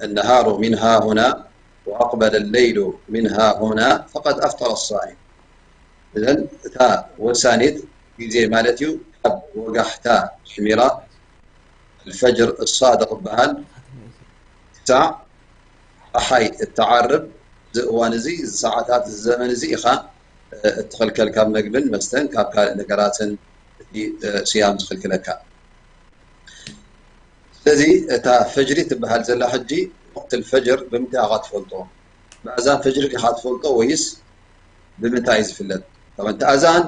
النهار من ها هنا وأقبل الليل من ها هنا فقد أفطر الصائم. እዘን እታ ወሳኒት ግዜ ማለት እዩ። ካብ ወጋሕታ ጅሚራ الفجر الصادق ይበሃል ክሳዕ ፀሓይ እትዓርብ፣ እዚ እዋን እዚ፣ እዚ ሰዓታት፣ እዚ ዘመን እዚ ኢኻ እትኽልከል ካብ መግብን መስተን ካብ ካልእ ነገራትን እቲ ስያም ዝኽልክለካ። ስለዚ እታ ፈጅሪ ትበሃል ዘላ ሕጂ ወቅት الفجر ብምንታይ ኢኻ ትፈልጦ? ብኣዛን ፈጅሪ ዲኻ ትፈልጦ ወይስ ብምንታይ እዩ ዝፍለጥ? طبعا እቲ ኣዛን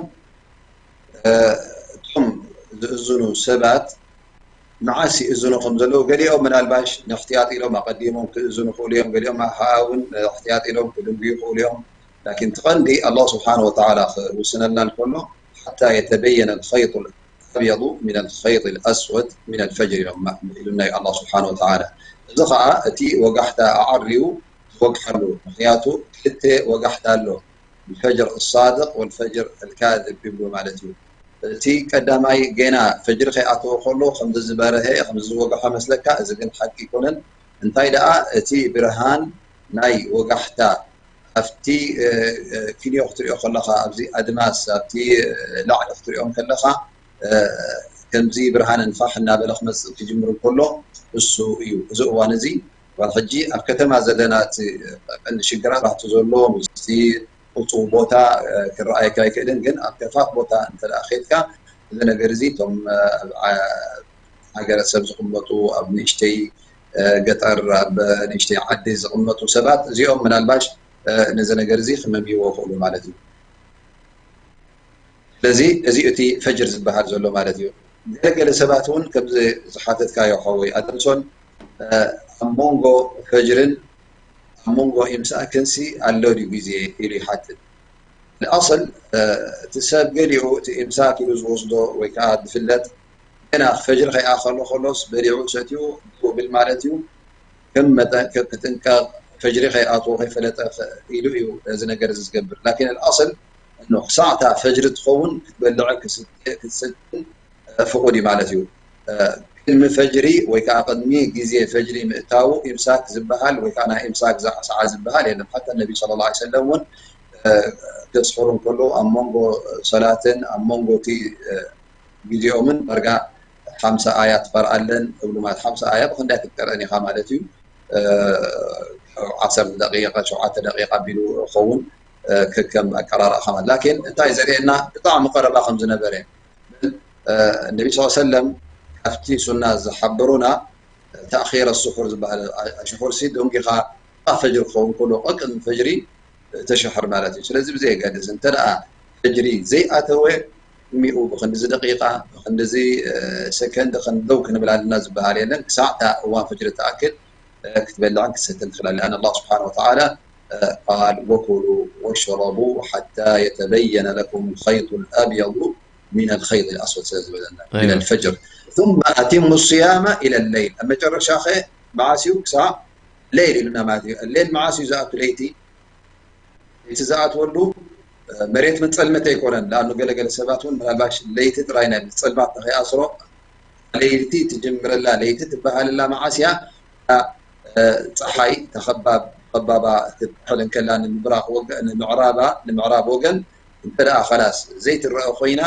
እቶም ዝእዝኑ ሰባት መዓስ ይእዝኑ ከም ዘለዉ፣ ገሊኦም ምናልባሽ ንእሕትያጥ ኢሎም ኣቐዲሞም ክእዝኑ ይኽእሉ እዮም፣ ገሊኦም ኸዓ እውን ንእሕትያጥ ኢሎም ክድንጉዩ ይኽእሉ እዮም። ላኪን እቲ ቀንዲ ኣላህ ስብሓን ወተዓላ ክውስነልና እንከሎ ሓታ የተበየነ ልኸይጡ ኣብየዱ ሚን ልኸይጥ ኣስወድ ሚን ልፈጅር ኢሎም ኢሉና እዩ ኣላህ ስብሓን ወተዓላ። እዚ ኸዓ እቲ ወጋሕታ ኣዓርዩ ዝወግሓሉ። ምኽንያቱ ክልተ ወጋሕታ ኣሎ፣ الفجر الصادق والفجر الكاذب ይብሉ ማለት እዩ። እቲ ቀዳማይ ገና ፈጅሪ ከይኣተወ ከሎ ከምዚ ዝበረሀ ከምዚ ዝወግሐ መስለካ፣ እዚ ግን ሓቂ ኣይኮነን። እንታይ ደኣ እቲ ብርሃን ናይ ወጋሕታ ኣብቲ ኪንዮ ክትሪኦ ከለኻ ኣብዚ ኣድማስ ኣብቲ ላዕሊ ክትሪኦም ከለኻ ከምዚ ብርሃን እንፋሕ እናበለ ክመፅእ ክጅምር ከሎ እሱ እዩ። እዚ እዋን እዚ እዋን ሕጂ ኣብ ከተማ ዘለና እቲ ቀንዲ ሽግራት ኣብቲ ዘሎ ምስቲ ቁፁ ቦታ ክረኣየካ ኣይክእልን፣ ግን ኣብ ከፋት ቦታ እንተ ደኣ ከድካ እዚ ነገር እዚ እቶም ኣብ ሃገረሰብ ዝቕመጡ ኣብ ንእሽተይ ገጠር ኣብ ንእሽተይ ዓዲ ዝቕመጡ ሰባት እዚኦም ምናልባሽ ነዚ ነገር እዚ ክመምይዎ ይኽእሉ ማለት እዩ። ስለዚ እዚ እቲ ፈጅር ዝበሃል ዘሎ ማለት እዩ። ገለገለ ሰባት እውን ከምዚ ዝሓተትካዮ ሓወይ ኣደምሶን ኣብ መንጎ ፈጅርን ኣብ መንጎ ኢምሳክንሲ ኣሎ ድዩ ግዜ ኢሉ ይሓትት። ንኣሰል እቲ ሰብ ገሊኡ እቲ ኢምሳክ ኢሉ ዝወስዶ ወይ ከዓ ዝፍለጥ ገና ፈጅሪ ከይኣኸሎ ከሎስ በሊዑ ሰትዩ ብል ማለት እዩ። ከም መጠን ክጥንቀቕ ፈጅሪ ከይኣትዎ ከይፈለጠ ኢሉ እዩ እዚ ነገር እዚ ዝገብር። ላኪን ኣልኣስል እኖ ክሳዕ እታ ፈጅሪ ትኸውን ክትበልዕ ክትሰትን ፍቑድ እዩ ማለት እዩ። ቅድሚ ፈጅሪ ወይ ከዓ ቅድሚ ግዜ ፈጅሪ ምእታዉ ኢምሳክ ዝበሃል ወይ ከዓ ናይ ኢምሳክ ሰዓ ዝበሃል የለን። ሓታ ነቢ ስለ ላ ሰለም እውን ከስሕሩ እንከሎ ኣብ መንጎ ሰላትን ኣብ መንጎ እቲ ግዜኦምን ዳርጋ ሓምሳ ኣያት ትቐርኣለን እብሉ ማለት ሓምሳ ኣያ ብክንዳይ ክትቀርአን ኢኻ ማለት እዩ። ዓሰርተ ደቂቃ ሸውዓተ ደቂቃ ኣቢሉ ኸውን ከከም ኣቀራርኣኻ ማለት ላኪን እንታይ ዘርእየና ብጣዕሚ ቀረባ ከም ዝነበረ ነቢ ስ ሰለም ካብቲ ሱና ዝሓበሩና ተእኺረ ስሑር ዝበሃል ሽሑር ሲ ደንጊኻ ፈጅሪ ክኸውን ከሎ ቅድሚ ፈጅሪ ተሸሕር ማለት እዩ። ስለዚ ብዘየገድስ እንተ ደኣ ፈጅሪ ዘይኣተወ እሚኡ ብክንድዚ ደቂቃ ብክንድዚ ሰከንድ ክንደው ክንብል ኣለና ዝበሃል የለን። ክሳዕ እታ እዋን ፈጅሪ ትኣክል ክትበልዕን ክትሰትን ትኽእል ኣላ። ኣን ኣላህ ስብሓን ወተዓላ ቃል ወኩሉ ወሽረቡ ሓታ የተበየነ ለኩም ልኸይጡ ልኣብየዱ ሚን ልኸይጥ ልኣስወድ ስለ ዝበለና ሚን ልፈጅር ثم أتموا الصيام إلى الليل ኣብ መጨረሻ ኸ መዓስ እዩ ክሳዕ ለይል ኢሉና ማለት እዩ። ሌል መዓስ እዩ ዝኣቱ ለይቲ እቲ ዝኣትወሉ መሬት መፀልመት ኣይኮነን። ንኣኑ ገለገለ ሰባት እውን ምናልባሽ ለይቲ ጥራይ ናይ ፀልማት ንኸይኣስሮ ለይቲ ትጅምረላ ለይቲ ትበሃለላ መዓስያ ፀሓይ ተኸባብ ኸባባ ክትጥሕል እንከላ ንምብራቕ ወገ- ንምዕራባ ንምዕራብ ወገን እንተ ደኣ ኸላስ ዘይትረአ ኮይና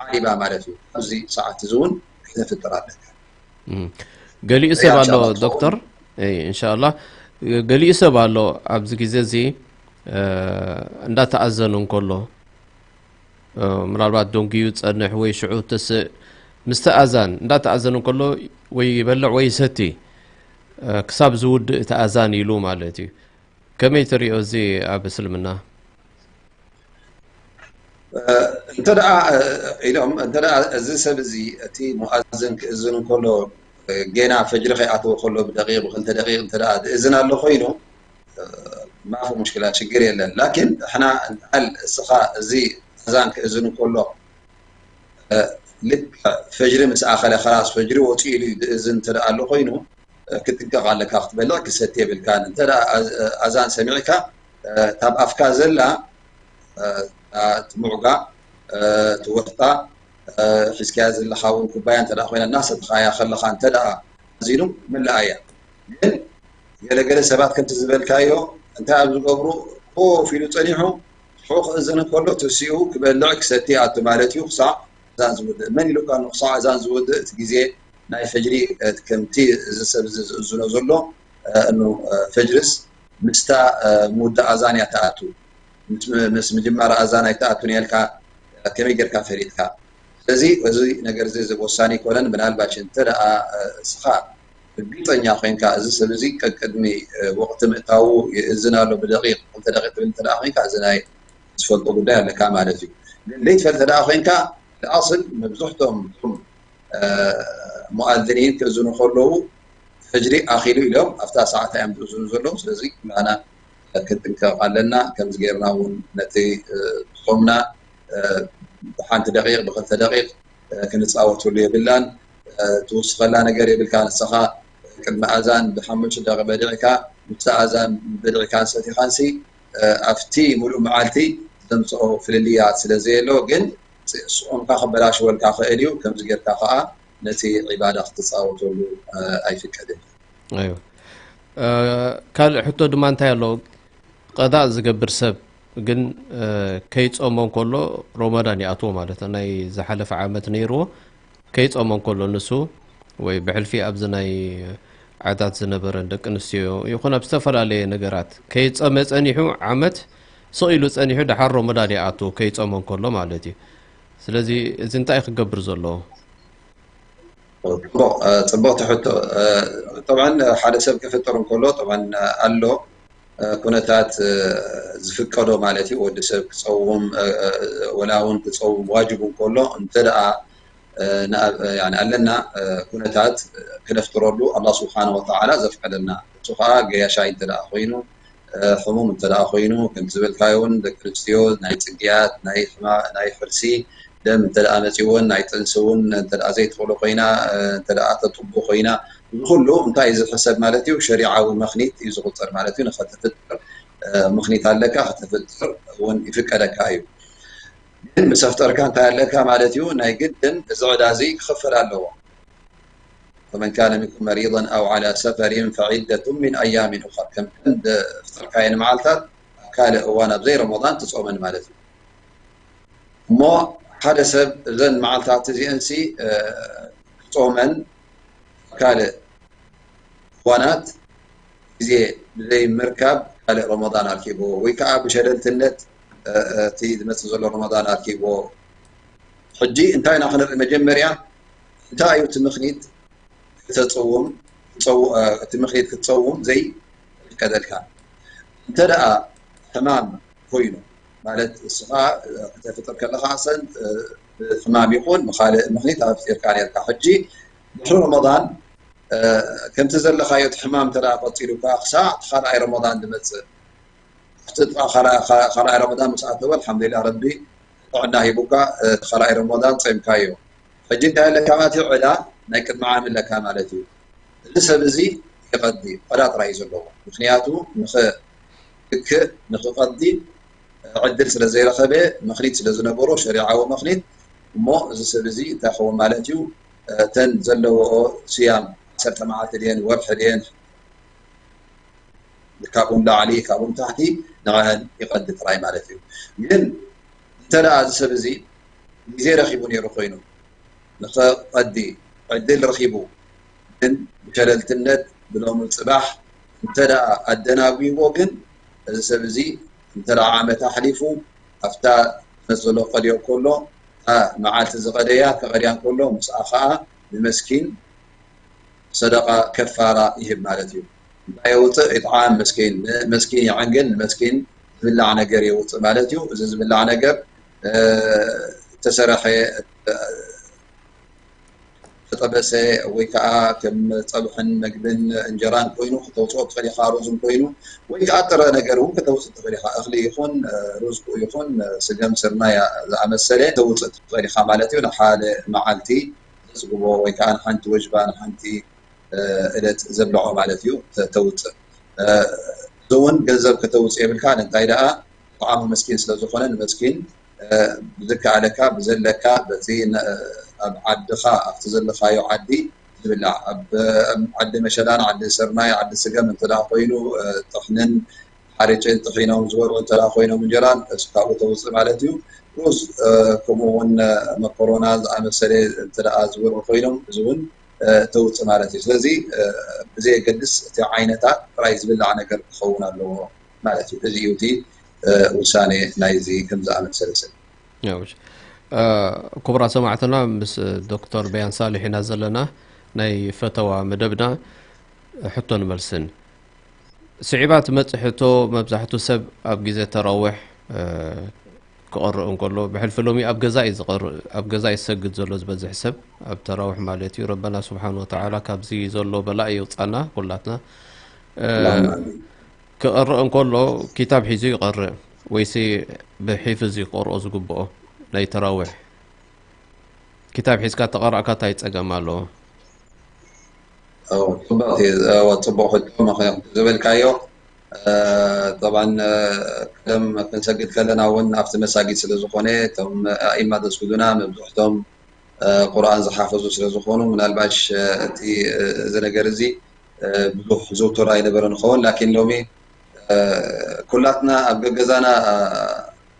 ዓሪባ ማለት እዩ። ኣብዚ ሰዓት እዚ እውን ክተፍጥር ኣለካ። ገሊኡ ሰብ ኣሎ ዶክተር እንሻላ ገሊኡ ሰብ ኣሎ ኣብዚ ግዜ እዚ እንዳተኣዘኑ እንከሎ ምናልባት ደንጉዩ ጸንሕ ወይ ሽዑ ተስእ ምስቲ ኣዛን እንዳተኣዘኑ እንከሎ ወይ ይበልዕ ወይ ይሰቲ ክሳብ ዝውድእ እቲ ኣዛን ኢሉ ማለት እዩ። ከመይ ትሪኦ እዚ ኣብ እስልምና? እንተ ደኣ ኢሎም እንተ ደኣ እዚ ሰብ እዚ እቲ ሙኣዝን ክእዝን እንከሎ ጌና ፈጅሪ ከይኣተወ ከሎ ብደቂቕ ብክልተ ደቂቕ እንተ ደኣ ዝእዝን ኣሎ ኮይኑ ማፊ ሙሽኪላ ሽግር የለን። ላኪን ሕና እንተኣል እስኻ እዚ ኣዛን ክእዝን እንከሎ ልክዕ ፈጅሪ ምስ ኣኸለ ከላስ ፈጅሪ ወፂኡ ኢሉ ዝእዝን እንተ ደኣ ኣሎ ኮይኑ ክትጥንቀቕ ኣለካ። ክትበልዕ ክሰቲ የብልካን። እንተ ኣዛን ሰሚዕካ እታ ኣብ ኣፍካ ዘላ እቲ ሙዕጋ እቲ ወፍጣ ሒዝካያ ዘለኻ እውን ኩባያ እንተ ኮይና እናሰትኻያ ከለኻ እንተ ኣዚኑ ምልኣ እያ። ግን ገለገለ ሰባት ከምቲ ዝበልካዮ እንታይ ኣብ ዝገብሩ ኮፍ ኢሉ ፀኒሑ ሽዑ ክእዝን ከሎ ትሲኡ ክበልዕ ክሰቲ ኣቱ ማለት እዩ ክሳዕ ኣዛን ዝውድእ። መን ኢሉካ ክሳዕ ኣዛን ዝውድእ እቲ ግዜ ናይ ፈጅሪ ከምቲ እዚ ሰብ እዚ ዝእዝኖ ዘሎ እኑ ፈጅርስ ምስታ ምውዳእ ኣዛን እያ ትኣቱ። ምስ ምጅማር ኣዛን ኣይትኣቱን እያ ኢልካ ከመይ ጌርካ ፈሊጥካ? ስለዚ እዚ ነገር እዚ ወሳኒ ኣይኮነን። ምናልባሽ እንተ ደኣ እስኻ ርግፀኛ ኮይንካ እዚ ሰብ እዚ ቀቅድሚ ወቕቲ ምእታዉ ይእዝን ኣሎ ብደቂቕ ክልተ ደቂቕ ትብል እንተ ደኣ ኮይንካ እዚ ናይ ዝፈልጦ ጉዳይ ኣለካ ማለት እዩ። ግን ዘይትፈልጥ ደኣ ኮይንካ ኣስል መብዝሕቶም እቶም ሙኣዝኒን ክእዝኑ ከለዉ ፈጅሪ ኣኺሉ ኢሎም ኣብታ ሰዓት እዮም ዝእዝኑ ዘለዉ። ስለዚ ኩላና ክንጥንቀቕ ኣለና። ከምዚ ጌርና እውን ነቲ ጾምና ብሓንቲ ደቂቕ ብክልተ ደቂቕ ክንጻወተሉ የብልናን። ትውስኸላ ነገር የብልካ። ንስኻ ቅድሚ ኣዛን ብሓሙሽተ ደቂቕ በዲዕካ፣ ምስቲ ኣዛን በዲዕካን ሰቲኻንሲ ኣብቲ ሙሉእ መዓልቲ ዘምጽኦ ፍልልያት ስለ ዘየሎ፣ ግን ጾምካ ክበላሽወልካ ክእል እዩ። ከምዚ ጌርካ ከኣ ነቲ ዒባዳ ክትጻወተሉ ኣይፍቀድን። ካልእ ሕቶ ድማ እንታይ ኣሎ? ቀዳእ ዝገብር ሰብ ግን ከይጾመ እንከሎ ሮመዳን ይኣትዎ ማለት ነው። ናይ ዝሓለፈ ዓመት ነይርዎ ከይጾመ እንከሎ ንሱ ወይ ብሕልፊ ኣብዚ ናይ ዓዳት ዝነበረን ደቂ ኣንስትዮ ይኹን ኣብ ዝተፈላለየ ነገራት ከይጸመ ጸኒሑ ዓመት ስቕ ኢሉ ጸኒሑ ደሓር ሮመዳን ይኣቱ ከይጾመ እንከሎ ማለት እዩ። ስለዚ እዚ እንታይ ክገብር ዘለዎ? ጽቡቕ ትሕቶ። ጠብዓን ሓደ ሰብ ክፍጥር እንከሎ ጠብዓን ኣሎ ኩነታት ዝፍቀዶ ማለት እዩ። ወዲ ሰብ ክጸውም ወላ እውን ክጸውም ዋጅቡ እንከሎ እንተ ደኣ ኣለና ኩነታት ክነፍጥረሉ ኣላ ስብሓን ወተዓላ ዘፍቀደልና፣ እሱ ከዓ ገያሻይ እንተ ደኣ ኮይኑ ሕሙም እንተ ደኣ ኮይኑ ከምቲ ዝበልካዮ እውን ደቂ ኣንስትዮ ናይ ፅግያት ናይ ሕርሲ ደም እንተ ደኣ መፂእወን ናይ ጥንሲ እውን እንተ ደኣ ዘይትኽእሎ ኮይና እንተ ደኣ ተጥቡ ኮይና እዚ ኩሉ እንታይ እዩ ዝሕሰብ ማለት እዩ? ሸሪዓዊ መኽኒት እዩ ዝቁፀር ማለት እዩ። ንኸተፍጥር ምኽኒት ኣለካ፣ ከተፍጥር እውን ይፍቀደካ እዩ። ግን ምስ ኣፍጠርካ እንታይ ኣለካ ማለት እዩ? ናይ ግድን እዚ ዕዳ እዚ ክኽፈል ኣለዎ። فمن كان منكم مريضا أو على سفر فعدة من أيام أخر ከም ቀንዲ ፍጥርካየን መዓልታት ኣብ ካልእ እዋን ኣብ ዘይ ረመዳን ትጾመን ማለት እዩ። እሞ ሓደ ሰብ እዘን መዓልታት እዚአንሲ ክጾመን ካልእ እዋናት ግዜ ብዘይ ምርካብ ካልእ ረመዳን ኣርኪብዎ ወይ ከዓ ብሸለልትነት እቲ ዝመፅእ ዘሎ ረመዳን ኣርኪብዎ። ሕጂ እንታይ ኢና ክንርኢ? መጀመርያ እንታይ እዩ እቲ ምኽኒት ክተፅውም እቲ ምኽኒት ክትፀውም ዘይፍቀደልካ? እንተ ደኣ ሕማም ኮይኑ ማለት እስኻ ክተፍጥር ከለኻ ሰን ብሕማም ይኹን ብኻልእ ምኽኒት ኣፍጢርካ ነርካ። ሕጂ ድሕሪ ረመዳን ከምቲ ዘለኻዮ እቲ ሕማም እንተ ደኣ ቀፂሉካ ክሳዕ እቲ ካልኣይ ረመዳን ዝመፅእ ኣብቲ ጥቓ ካልኣይ ረመዳን ምስ ኣተወ ኣልሓምዱሊላህ ረቢ ጥዕና ሂቡካ እቲ ካልኣይ ረመዳን ፆምካዮ። ሕጂ እንታይ ኣለካ ማለት እዩ? ዕዳ ናይ ቅድሚ ዓሚ ኣለካ ማለት እዩ። እዚ ሰብ እዚ ይቐዲ ዕዳ ጥራይ እዩ ዘለዎ። ምክንያቱ ንኽክእ ንኽቐዲ ዕድል ስለ ዘይረኸበ መኽኒት ስለ ዝነበሮ ሸሪዓዊ መኽኒት እሞ እዚ ሰብ እዚ እንታይ ክኸውን ማለት እዩ? እተን ዘለዎኦ ስያም ዓሰርተ መዓልቲ ድየን ወርሒ ድየን ካብኡ ንላዕሊ ካብኡ ንታሕቲ ንዕአን ይቐዲ ጥራይ ማለት እዩ። ግን እንተ ደኣ እዚ ሰብ እዚ ግዜ ረኺቡ ነይሩ ኮይኑ ንኸቐዲ ዕድል ረኺቡ ግን ብሸለልትነት ብሎሚ ፅባሕ እንተ ደኣ ኣደናጒዎ ግን እዚ ሰብ እዚ እንተ ደኣ ዓመት ኣሕሊፉ ኣብታ መት ዘሎ ቀድዮ ከሎ እታ መዓልቲ ዝቐደያ ከቐድያ ከሎ ምስኣ ከዓ ንመስኪን ሰደቃ ከፋራ ይህብ ማለት እዩ። እንታይ የውፅእ? ኢጥዓም መስኪን፣ ንመስኪን የዐንግል፣ ንመስኪን ዝብላዕ ነገር የውፅእ ማለት እዩ። እዚ ዝብላዕ ነገር ተሰረሐ፣ ተጠበሰ ወይ ከዓ ከም ፀብሕን መግብን እንጀራን ኮይኑ ክተውፅኦ ትኽእል ኢኻ። ሩዝን ኮይኑ ወይ ከዓ ጥረ ነገር እውን ከተውፅእ ትኽእል ኢኻ። እኽሊ ይኹን ሩዝ ይኹን ስገም ስርናይ ዝኣመሰለ ተውፅእ ትኽእል ኢኻ ማለት እዩ። ንሓደ መዓልቲ ዘፅግቦ ወይ ከዓ ንሓንቲ ወጅባ ንሓንቲ እለት ዘብልዖ ማለት እዩ ተውፅእ። እዚ እውን ገንዘብ ከተውፅእ የብልካ። እንታይ ደኣ ጥዓሙ መስኪን ስለ ዝኾነ ንመስኪን ብዝከኣለካ ብዘለካ በቲ ኣብ ዓድኻ ኣብቲ ዘለኻዮ ዓዲ ዝብላዕ ኣብ ዓዲ መሸላን ዓዲ ስርናይ ዓዲ ስገም እንተ ደኣ ኮይኑ ጥሕንን ሓርጭን ጥሒኖም ዝበልዑ እንተ ኮይኖም እንጀራን ካብኡ ተውፅእ ማለት እዩ። ሩዝ ከምኡ እውን መኮሮና ዝኣመሰለ እንተ ዝበልዑ ኮይኖም እዚ እውን ተውፅእ ማለት እዩ። ስለዚ ብዘየገድስ እቲ ዓይነታ ጥራይ ዝብላዕ ነገር ክኸውን ኣለዎ ማለት እዩ። እዚ እዩ እቲ ውሳኔ ናይዚ ከም ዝኣመሰለ ሰብ። ክቡራ ሰማዕትና ምስ ዶክተር በያን ሳልሕ ኢና ዘለና ናይ ፈተዋ መደብና ሕቶን መልስን ስዒባ ትመፅእ ሕቶ መብዛሕቱ ሰብ ኣብ ግዜ ተራዊሕ ክቐርእ እንከሎ፣ ብሕልፊ ሎሚ ኣብ ገዛ እዩ ዝቐርእ፣ ኣብ ገዛ እዩ ዝሰግድ ዘሎ ዝበዝሕ ሰብ፣ ኣብ ተራዊሕ ማለት እዩ። ረበና ስብሓን ወተዓላ ካብዚ ዘሎ በላእ የውፃና ኩላትና። እ፣ اللهم آمين. ክቐርእ እንከሎ ኪታብ ሒዙ ይቐርእ ወይሲ ብሒፍዝ እዩ ክቐርኦ ዝግብኦ? ናይ ተራዊሕ ኪታብ ሒዝካ ተቐራእካ እንታይ ጸገም ኣለዎ? أو طبق أو طبق حتى ما خير زبل كايو. طبعا، ቀደም ክንሰግድ ከለና እውን ኣብቲ መሳጊድ ስለ ዝኾነ፣ እቶም ኣኢማ ዘስግዱና መብዝሕቶም ቁርኣን ዝሓፈዙ ስለ ዝኾኑ፣ ምናልባሽ እቲ እዚ ነገር እዚ ብዙሕ ዝውቱር ኣይነበረን ይኸውን። ላኪን ሎሚ ኩላትና ኣብ ገገዛና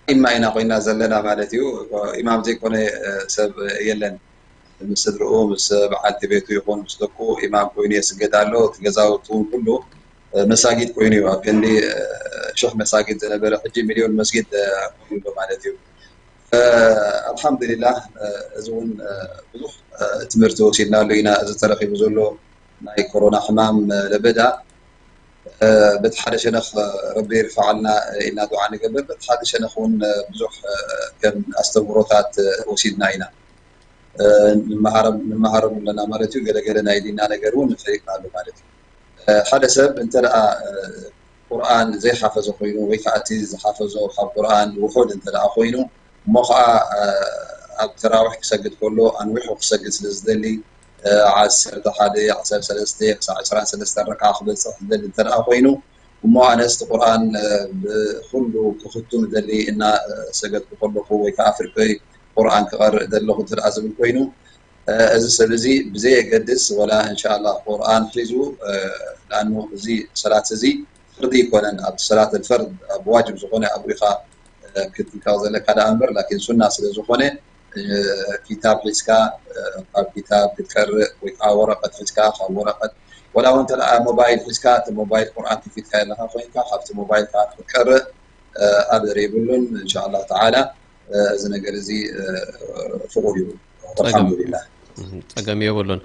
ኢማ ኢና ኮይና ዘለና ማለት እዩ። ኢማም ዘይኮነ ሰብ የለን። ምስ ስድርኡ፣ ምስ በዓልቲ ቤቱ ይኹን ምስ ደቁ ኢማም ኮይኑ የስግድ ኣሎ። እቲ ገዛውቲ እውን ኩሉ መሳጊድ ኮይኑ እዩ። ኣብ ክንዲ ሽሕ መሳጊድ ዝነበረ ሕጂ ሚልዮን መስጊድ ኮይኑ ኣሎ ማለት እዩ። ኣልሓምዱሊላህ፣ እዚ እውን ብዙሕ ትምህርቲ ወሲድናሉ ኢና። እዚ ተረኺቡ ዘሎ ናይ ኮሮና ሕማም ለበዳ በቲ ሓደ ሸነኽ ረቢ ይርፍዓልና ኢልና ዱዓ ንገብር፣ በቲ ሓደ ሸነኽ እውን ብዙሕ ከም ኣስተምህሮታት ወሲድና ኢና። ንመሃረም ኣለና ማለት እዩ። ገለገለ ናይ ዲንና ነገር እውን ፈሊጥናሉ ማለት እዩ። ሓደ ሰብ እንተ ደኣ ቁርኣን ዘይሓፈዘ ኮይኑ ወይ ከዓ እቲ ዝሓፈዞ ካብ ቁርኣን ውሑድ እንተ ደኣ ኮይኑ፣ እሞ ከዓ ኣብ ተራዊሕ ክሰግድ ከሎ ኣንዊሑ ክሰግድ ስለ ዝደሊ፣ ዓሰርተ ሓደ፣ ዓሰርተ ሰለስተ ክሳዕ ዕስራን ሰለስተን ረክዓ ክበፅሕ ዝደሊ እንተ ደኣ ኮይኑ፣ እሞ ኣነስ እቲ ቁርኣን ብኩሉ ክኽቱም ደሊ እና ሰገድኩ ከለኹ ወይ ከዓ ፍርቂ ቁርኣን ክቐርእ ደለኹ እንተ ደኣ ዝብል ኮይኑ፣ እዚ ሰብ እዚ ብዘየገድስ ወላ እንሻላ ቁርኣን ሒዙ፣ ለኣኑ እዚ ሰላት እዚ ፍርዲ ይኮነን። ኣብ ሰላት ፈርድ ኣብ ዋጅብ ዝኾነ ኣብኡ ኢኻ ክትጥንቀቕ ዘለካ ደኣ እምበር፣ ላኪን ሱና ስለ ዝኾነ ኪታብ ሒዝካ ካብ ኪታብ ክትቀርእ ወይ ከዓ ወረቀት ሒዝካ ካብ ወረቀት ወላ እውን እንተ ደኣ ሞባይል ሒዝካ እቲ ሞባይል ቁርኣን ከፊትካ ዘለካ ኮይንካ ካብቲ ሞባይል ከዓ ክትቀርእ ኣበር የብሉን። እንሻላ ተዓላ እዚ ነገር እዚ ፍቁድ እዩ። ጸገም ኣልሓምዱሊላህ። ጸገም የብሉን።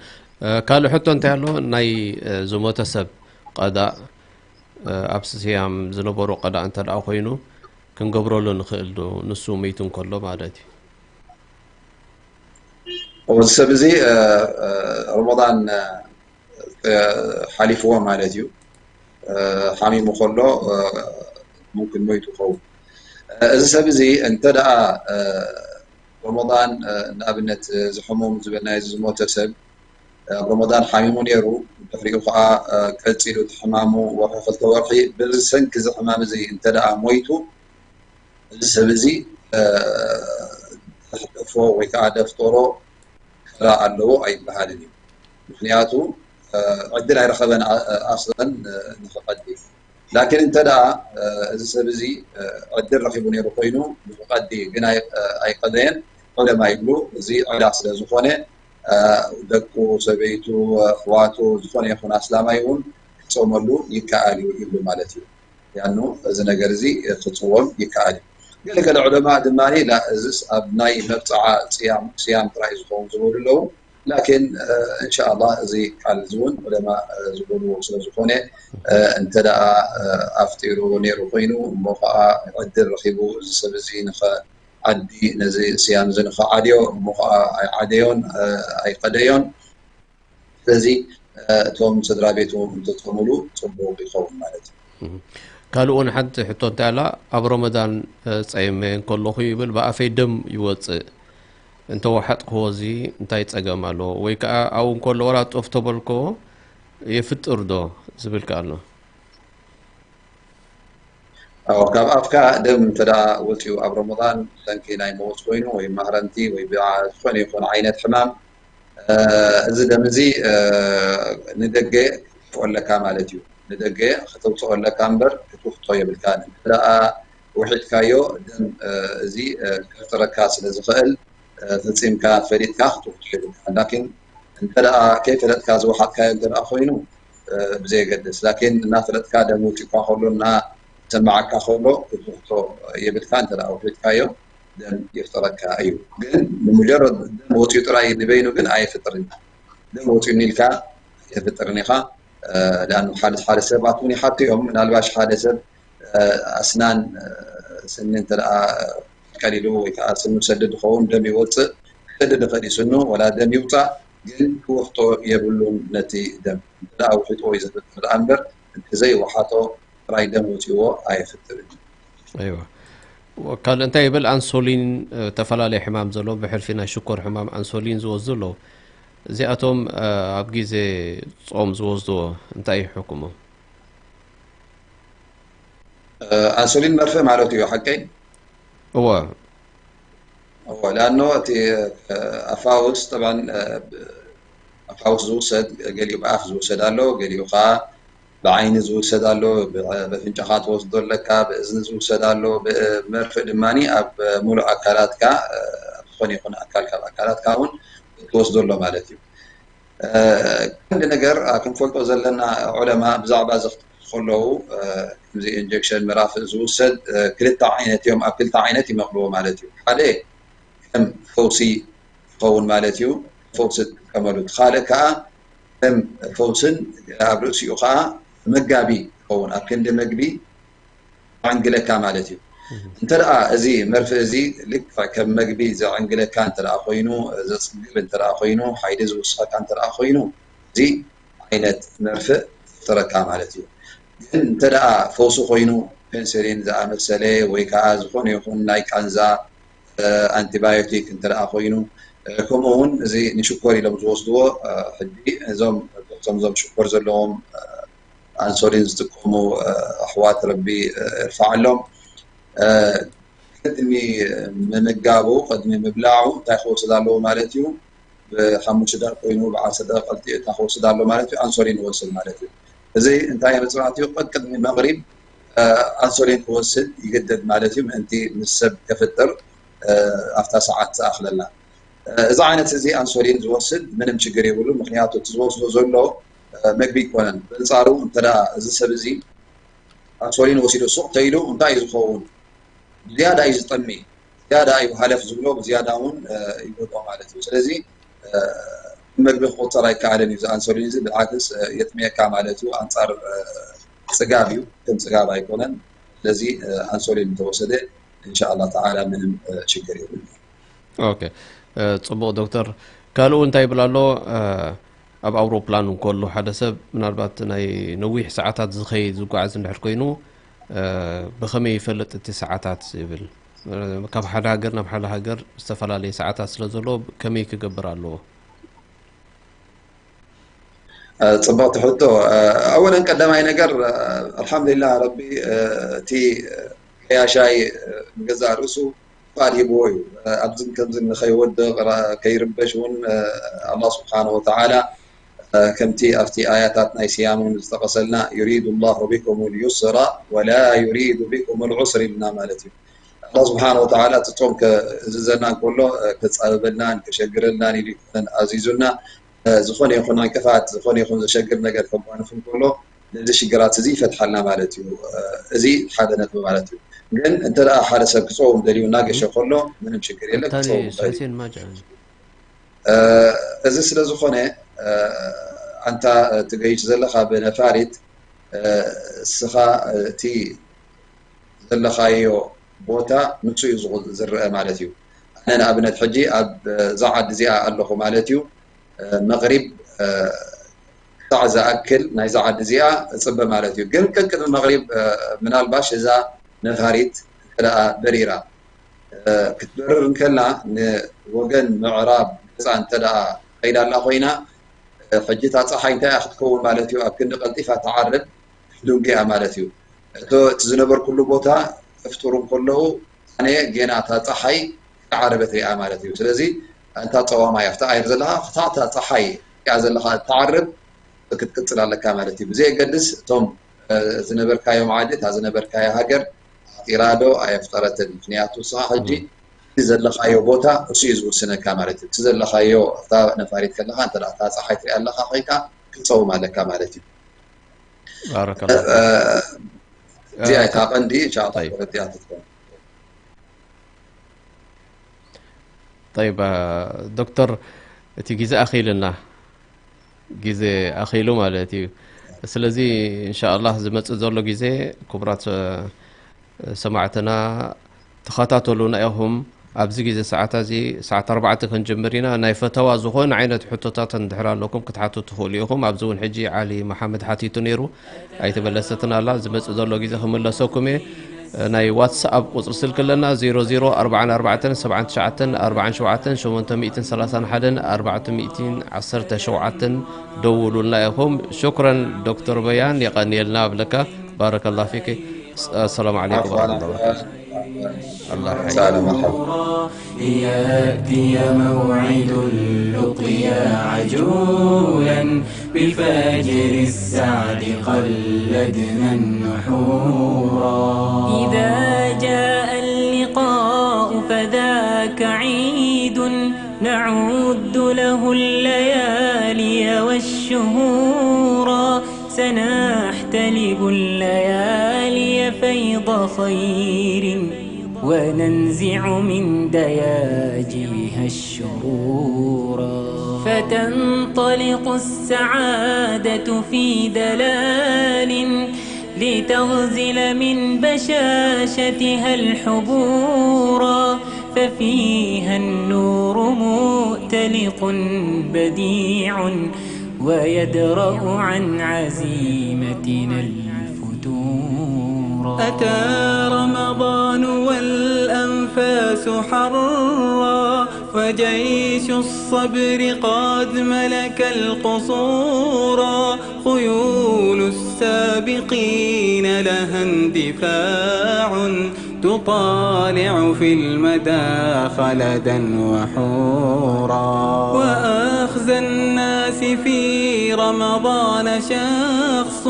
ካልእ ሕቶ እንታይ ኣሎ? ናይ ዝሞተ ሰብ ቀዳእ ኣብ ስያም ዝነበሩ ቀዳእ እንተ ደኣ ኮይኑ ክንገብረሉ ንኽእል ዶ ንሱ መይቱ እንከሎ ማለት እዩ? እዚ ሰብ እዚ ረመዳን ሓሊፍዎ ማለት እዩ። ሓሚሙ ከሎ ሙምክን ሞይቱ ይኸውን። እዚ ሰብ እዚ እንተ ደኣ ረመዳን ንኣብነት እዚ ሕሙም ዝበልናዮ እዚ ዝሞተ ሰብ ኣብ ረመዳን ሓሚሙ ነይሩ፣ ድሕሪኡ ከዓ ቀፂሉ እቲ ሕማሙ ወርሒ ክልተ ወርሒ ብሰንኪ እዚ ሕማም እዚ እንተ ደኣ ሞይቱ እዚ ሰብ እዚ ደሕደፎ ወይ ከዓ ደፍጠሮ ክራ ኣለዎ ኣይበሃልን እዩ። ምክንያቱ ዕድል ኣይረኸበን ኣስለን ንክቐዲ። ላኪን እንተ ደኣ እዚ ሰብ እዚ ዕድል ረኺቡ ነይሩ ኮይኑ ንክቐዲ ግን ኣይ- ኣይቀደየን፣ ዑለማ ይብሉ እዚ ዕዳ ስለ ዝኾነ ደቁ፣ ሰበይቱ፣ ኣሕዋቱ፣ ዝኾነ ይኹን ኣስላማይ እውን ክፀመሉ ይከኣል እዩ ይብሉ ማለት እዩ። ያኑ እዚ ነገር እዚ ክፅወም ይከኣል እዩ። ገለገለ ዑለማ ድማ ላ እዚስ ኣብ ናይ መብፅዓ ፅያም ስያም ጥራይ ዝኸውን ዝበሉ ኣለዉ። ላኪን እንሻላ እዚ ቃል እዚ እውን ዑለማ ዝበልዎ ስለ ዝኾነ እንተ ደኣ ኣፍጢሩ ነይሩ ኮይኑ እሞ ከዓ ዕድል ረኺቡ እዚ ሰብ እዚ ንኸ ዓዲ ነዚ ስያም እዚ ንኸዓድዮ እሞ ከዓ ኣይዓደዮን ኣይቀደዮን። ስለዚ እቶም ስድራ ቤቱ እንተፀሙሉ ፅቡቅ ይኸውን ማለት እዩ። ካልእ እውን ሓንቲ ሕቶ እንታይ ኣላ? ኣብ ረመዳን ፀይመ እንከለኹ ይብል ብኣፈይ ደም ይወፅእ እንተወሓጥክዎ እዚ እንታይ ፀገም ኣለዎ? ወይ ከዓ ኣብኡ እንከሎ ወላ ጦፍ ተበልክዎ የፍጥር ዶ ዝብል ከ ኣሎ? ኣዎ፣ ካብ ኣፍካ ደም እንተ ደኣ ወፂኡ ኣብ ረመዳን ብሰንኪ ናይ መወፅ ኮይኑ ወይ ማህረምቲ ወይ ብዓ- ዝኾነ ይኹን ዓይነት ሕማም እዚ ደም እዚ ንደገ ክትውፅኦ ኣለካ ማለት እዩ። ንደገ ክትውፅኦ ኣለካ እምበር ክትውሕጦ የብልካን። እንተ ደኣ ውሒጥካዮ ደም እዚ ከፍጥረካ ስለ ዝኽእል ፈፂምካ ፈሊጥካ ክትውሕጦ የብልካን። ላኪን እንተ ደኣ ከይፈለጥካ ዝወሓጥካዮ እንተ ደኣ ኮይኑ ብዘየገድስ፣ ላኪን እናፈለጥካ ደም ውፂእካ ከሎ እናተሰማዓካ ከሎ ክትውሕጦ የብልካ። እንተ ደኣ ውሒጥካዮ ደም ይፍጥረካ እዩ። ግን ብሙጀረድ ደም ወፂኡ ጥራይ ንበይኑ ግን ኣየፍጥርን። ደም ወፂኡኒ ኢልካ ኣይተፍጥርን ኢኻ። ዳን ሓደ ሓደ ሰባት እውን ይሓቱ እዮም። ምናልባሽ ሓደ ሰብ ኣስናን ስኒ እንተ ደኣ ቀሊሉ ወይ ከዓ ስኑ ሰድድ ዝኸውን ደም ይወፅእ። ክሰድድ ይኽእል እዩ ስኑ፣ ወላ ደም ይውፃእ፣ ግን ክውሕጦ የብሉን ነቲ ደም። እንተ ደኣ ውሒጥዎ እዩ ዘፍጥር ደኣ እምበር፣ እንተ ዘይወሓጦ ጥራይ ደም ወፂእዎ ኣየፍጥርን እዩ። ኣይዋ። ካልእ እንታይ ይብል? ኣንሶሊን፣ እ፣ ተፈላለየ ሕማም ዘለዎም ብሕልፊ ናይ ሽኮር ሕማም ኣንሶሊን ዝወስዱ ኣለዉ። እዚኣቶም፣ እ፣ ኣብ ግዜ ጾም ዝወስድዎ እንታይ እዩ ሕክሙ? ኣንሶሊን መርፍእ ማለት እዩ ሓቀይ? እወ። እወ፣ ላኖ እቲ ኣፋውስ ጠባን ኣፋውስ ዝውሰድ፣ ገሊኡ ብኣፍ ዝውሰድ ኣሎ፣ ገሊኡ ከዓ ብዓይኒ ዝውሰድ ኣሎ፣ ብፍንጫኻ ትወስዶ ኣለካ፣ ብእዝኒ ዝውሰድ ኣሎ፣ ብመርፍእ ድማ ኣብ ሙሉእ ኣካላትካ፣ ኣብ ዝኾነ ይኹን ኣካል ካብ ኣካላትካ እውን ትወስዶ ኣሎ ማለት እዩ። ቀንዲ ነገር ክንፈልጦ ዘለና፣ ዑለማ ብዛዕባ እዚ ክጠቅሱ ከለዉ፣ ከምዚ ኢንጀክሽን መራፍእ ዝውሰድ ክልተ ዓይነት እዮም፣ ኣብ ክልተ ዓይነት ይመቕልዎ ማለት እዩ። ሓደ ከም ፈውሲ ይኸውን ማለት እዩ፣ ፈውሲ ትጥቀመሉ። እቲ ካልእ ከዓ ከም ፈውስን ኣብ ርእሲኡ ከዓ መጋቢ ይኸውን፣ ኣብ ክንዲ መግቢ ዘዕንግለካ ማለት እዩ። እንተ ደኣ እዚ መርፍእ እዚ ልክዕ ከም መግቢ ዘዕንግለካ እንተ ደኣ ኮይኑ፣ ዘጽግብ እንተ ደኣ ኮይኑ፣ ሓይሊ ዝውስኸካ እንተ ደኣ ኮይኑ፣ እዚ ዓይነት መርፍእ ይፍጠረካ ማለት እዩ። ግን እንተ ደኣ ፈውሲ ኮይኑ፣ ፔንሲሊን ዝኣመሰለ ወይ ከዓ ዝኾነ ይኹን ናይ ቃንዛ፣ እ፣ ኣንቲባዮቲክ እንተ ደኣ ኮይኑ፣ እ፣ ከምኡ እውን እዚ ንሽኮር ኢሎም ዝወስድዎ፣ እ፣ ሕጂ እዞም፣ እዞም፣ እዞም ሽኮር ዘለዎም፣ እ፣ ኣንሶሊን ዝጥቀሙ፣ እ፣ ኣሕዋት ረቢ፣ እ፣ እርፍዓሎም። እ፣ ቅድሚ ምምጋቡ፣ ቅድሚ ምብላዑ እንታይ ክወስድ ኣለዎ ማለት እዩ? ብሓሙሽተ ደቂቕ ኮይኑ ብዓሰርተ ደቂቕ ቀልጢፉ እንታይ ክወስድ ኣለዎ ማለት እዩ? ኣንሶሊን ይወስድ ማለት እዩ። እዚ እንታይ የምጽእ ማለት እዩ? ቅድሚ መቕሪብ፣ እ፣ ኣንሶሊን ክወስድ ይግደድ ማለት እዩ። ምእንቲ ምስ ሰብ ከፍጥር፣ እ፣ ኣብታ ሰዓት ዝኣኽለላ። እ፣ እዚ ዓይነት እዚ ኣንሶሊን ዝወስድ ምንም ችግር የብሉ። ምኽንያቱ እቲ ዝወስዶ ዘሎ፣ እ፣ መግቢ ይኮነን። ብእንጻሩ እንተ ደኣ እዚ ሰብ እዚ ኣንሶሊን ወሲዱ ሱቕ ተይሉ እንታይ እዩ ዝኸውን? ዝያዳ እዩ ዝጠሚ፣ ዝያዳ እዩ ሃለፍ ዝብሎ፣ ብዝያዳ እውን፣ እ፣ ይጎድኦ ማለት እዩ። ስለዚ፣ እ፣ መግቢ ክቁጸር ኣይከኣልን እዩ። እዚ ኣንሶሊን እዚ ብልዓክስ፣ እ፣ የጥምየካ ማለት እዩ። ኣንጻር፣ እ፣ ጽጋብ እዩ፣ ከም ጽጋብ ኣይኮነን። ስለዚ፣ እ፣ ኣንሶሊን እንተወሰደ፣ ኢንሻኣላህ ተዓላ ምንም፣ እ፣ ሽግር የብሉን። ኦኬ። እ፣ ጽቡቕ ዶክተር። ካልኡ እንታይ ይብል ኣሎ? እ፣ ኣብ ኣውሮፕላን እንከሎ ሓደ ሰብ ምናልባት ናይ ነዊሕ ሰዓታት ዝኸይድ ዝጓዓዝ እንድሕር ኮይኑ፣ እ፣ ብኸመይ ይፈልጥ እቲ ሰዓታት ይብል? እ፣ ካብ ሓደ ሃገር ናብ ሓደ ሃገር ዝተፈላለየ ሰዓታት ስለ ዘሎ ከመይ ክገብር ኣለዎ? እ፣ ጽብቕቲ ሕቶ። እ፣ ኣወለን ቀዳማይ ነገር፣ እ፣ ኣልሓምዱሊላህ ረቢ፣ እ፣ እቲ ገያሻይ፣ እ፣ ንገዛእ ርእሱ ፍቓድ ሂብዎ እዩ። እ፣ ኣብዝን ከምዝን ንኸይወድቕ፣ ራ-፣ ከይርበሽ እውን፣ እ፣ ኣላህ ስብሓነሁ ወተዓላ፣ እ፣ ከምቲ ኣብቲ ኣያታት ናይ ስያም እውን ዝጠቐሰልና፣ ዩሪዱ ላሁ ቢኩም ልዩስራ ወላ ዩሪዱ ቢኩም ልዑስር ኢልና ማለት እዩ። ኣላህ ስብሓነሁ ወተዓላ እቲ ጾም ከእዝዘና እንከሎ፣ እ፣ ከጻብበልናን ከሸግረልናን ኢሉ ይኮነን ኣዚዙና። እ፣ ዝኾነ ይኹን ዕንቅፋት፣ ዝኾነ ይኹን ዘሸግር ነገር ከጓንፍ እንከሎ፣ ነዚ ሽግራት እዚ ይፈትሓልና ማለት እዩ። እ፣ እዚ ሓደ ነጥቢ ማለት እዩ። ግን እንተ ደኣ ሓደ ሰብ ክጸውም ደልዩ እናገሸ ከሎ፣ ምንም ሽግር የለን፣ ታኒ ክጸውም ይኽእል እዩ። ሱሒሴን ማጃ። እ፣ እዚ ስለ ዝኾነ፣ እ፣ ኣንታ ትገይሽ ዘለኻ ብነፋሪት፣ እ፣ እስኻ እቲ ዘለኻዮ ቦታ ንሱ እዩ ዝቑ-፣ ዝረአ ማለት እዩ። ኣነ ንኣብነት ሕጂ ኣብ፣ እ፣ እዛ ዓዲ እዚኣ ኣለኹ ማለት እዩ። እ፣ መቕሪብ፣ እ፣ ክሳዕ ዝኣክል ናይዛ ዓዲ እዚኣ እጽበ ማለት እዩ። ግን ቅድሚ መቕሪብ፣ እ፣ ምናልባሽ እዛ ነፋሪት እንተ ደኣ በሪራ፣ እ፣ ክትበርር እንከላ ንወገን ምዕራብ ገጻ እንተ ደኣ ከይዳ ኣላ ኮይና፣ እ፣ ሕጂ እታ ጸሓይ እንታይ እያ ክትከውን ማለት እዩ? ኣብ ክንዲ ቀልጢፋ ትዓርብ፣ ክትድንጉ እያ ማለት እዩ። እቶ፣ እቲ ዝነበርኩሉ ቦታ ከፍጥሩ እንከለዉ፣ ኣነ ጌና እታ ጸሓይ ከይዓረበት ሪኣ ማለት እዩ። ስለዚ፣ ኣንታ ጸዋማይ፣ ኣብቲ ኣየር ዘለኻ፣ ክሳዕ እታ ጸሓይ እቲኣ ዘለኻ እትዓርብ ክትቅጽል ኣለካ ማለት እዩ። ብዘየገድስ፣ እቶም፣ እ፣ ዝነበርካዮም ዓዲ፣ እታ ዝነበርካያ ሃገር ኣፍጢራ ዶ ኣየፍጠረትን? ምኽንያቱ፣ ንስኻ ሕጂ እቲ ዘለኻዮ ቦታ፣ እሱ እዩ ዝውስነካ ማለት እዩ። እቲ ዘለኻዮ፣ እታ ነፋሪት ከለኻ፣ እንተ ደኣ እታ ጸሓይ ትሪኣ ኣለኻ ኮይንካ፣ ክትጸውም ኣለካ ማለት እዩ። ባረከላ። እ፣ እዚኣ እታ ቀንዲ፣ ኢንሻኣላህ፣ ጠይብ። ተረዲኣ ትትኮን። ጠይብ፣ እ፣ ዶክተር፣ እቲ ግዜ ኣኺልና፣ ግዜ ኣኺሉ ማለት እዩ። ስለዚ፣ ኢንሻኣላህ፣ ዝመጽእ ዘሎ ግዜ፣ ክቡራት፣ እ፣ ሰማዕትና፣ ተኸታተሉና ኢኹም። ኣብዚ ግዜ ሰዓት እዚ ሰዓት ኣርባዕተ ክንጅምር ኢና። ናይ ፈተዋ ዝኾነ ዓይነት ሕቶታት እንድሕር ኣለኩም ክትሓቱ ትኽእሉ ኢኹም። ኣብዚ እውን ሕጂ ዓሊ መሓመድ ሓቲቱ ነይሩ፣ ኣይተመለሰትን ኣላ። ዝመጽእ ዘሎ ግዜ ክምለሰኩም እየ። ናይ ዋትስኣፕ ቁጽሪ ስልኪ ኣለና፣ ዜሮ ዜሮ ኣርባዕተ ኣርባዕተ ሰብዓ ትሽዓተ ኣርባዓ ሸውዓተ ሸሞንተ ሚእትን ሰላሳን ሓደን ኣርባዕተ ሚእትን ዓሰርተ ሸውዓተን ደውሉልና ኢኹም። ሹክረን ዶክተር በያን፣ የቐንየልና እብለካ። ባረከላ ፊክ። ሰላም ዓለይኩም ወረሕመቱላሂ ወበረካቱ። الله يحييك. سالم مرحبا. ليأتي موعد اللقيا عجولا، بفجر السعد قلدنا النحورا. إذا جاء اللقاء فذاك عيد، نعد له الليالي والشهورا. سنحتلب الليالي فيض خير، وننزع من دياجيها الشرورا. فتنطلق السعادة في دلال، لتغزل من بشاشتها الحبورا. ففيها النور مؤتلق بديع، ويدرأ عن عزيمتنا الفتورا. أتى رمضان والأنفاس حرا، وجيش الصبر قد ملك القصورا. خيول السابقين لها اندفاع، تطالع في المدى خلدا وحورا. وأخزى الناس في رمضان شخص،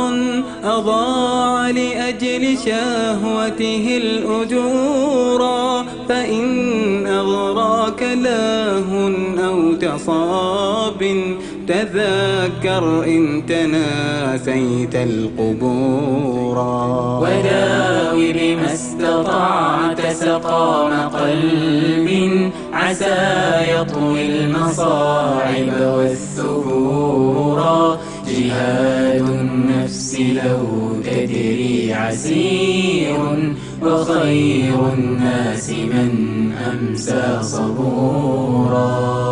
أضاع لأجل شهوته الأجورا. فإن أغراك لهو أو تصاب، تذكر إن تناسيت القبورا. وداوي بما استطعت سقام قلب، عسى يطوي المصاعب والثبورا. جهاد النفس لو تدري عسير، وخير الناس من أمسى صبورا.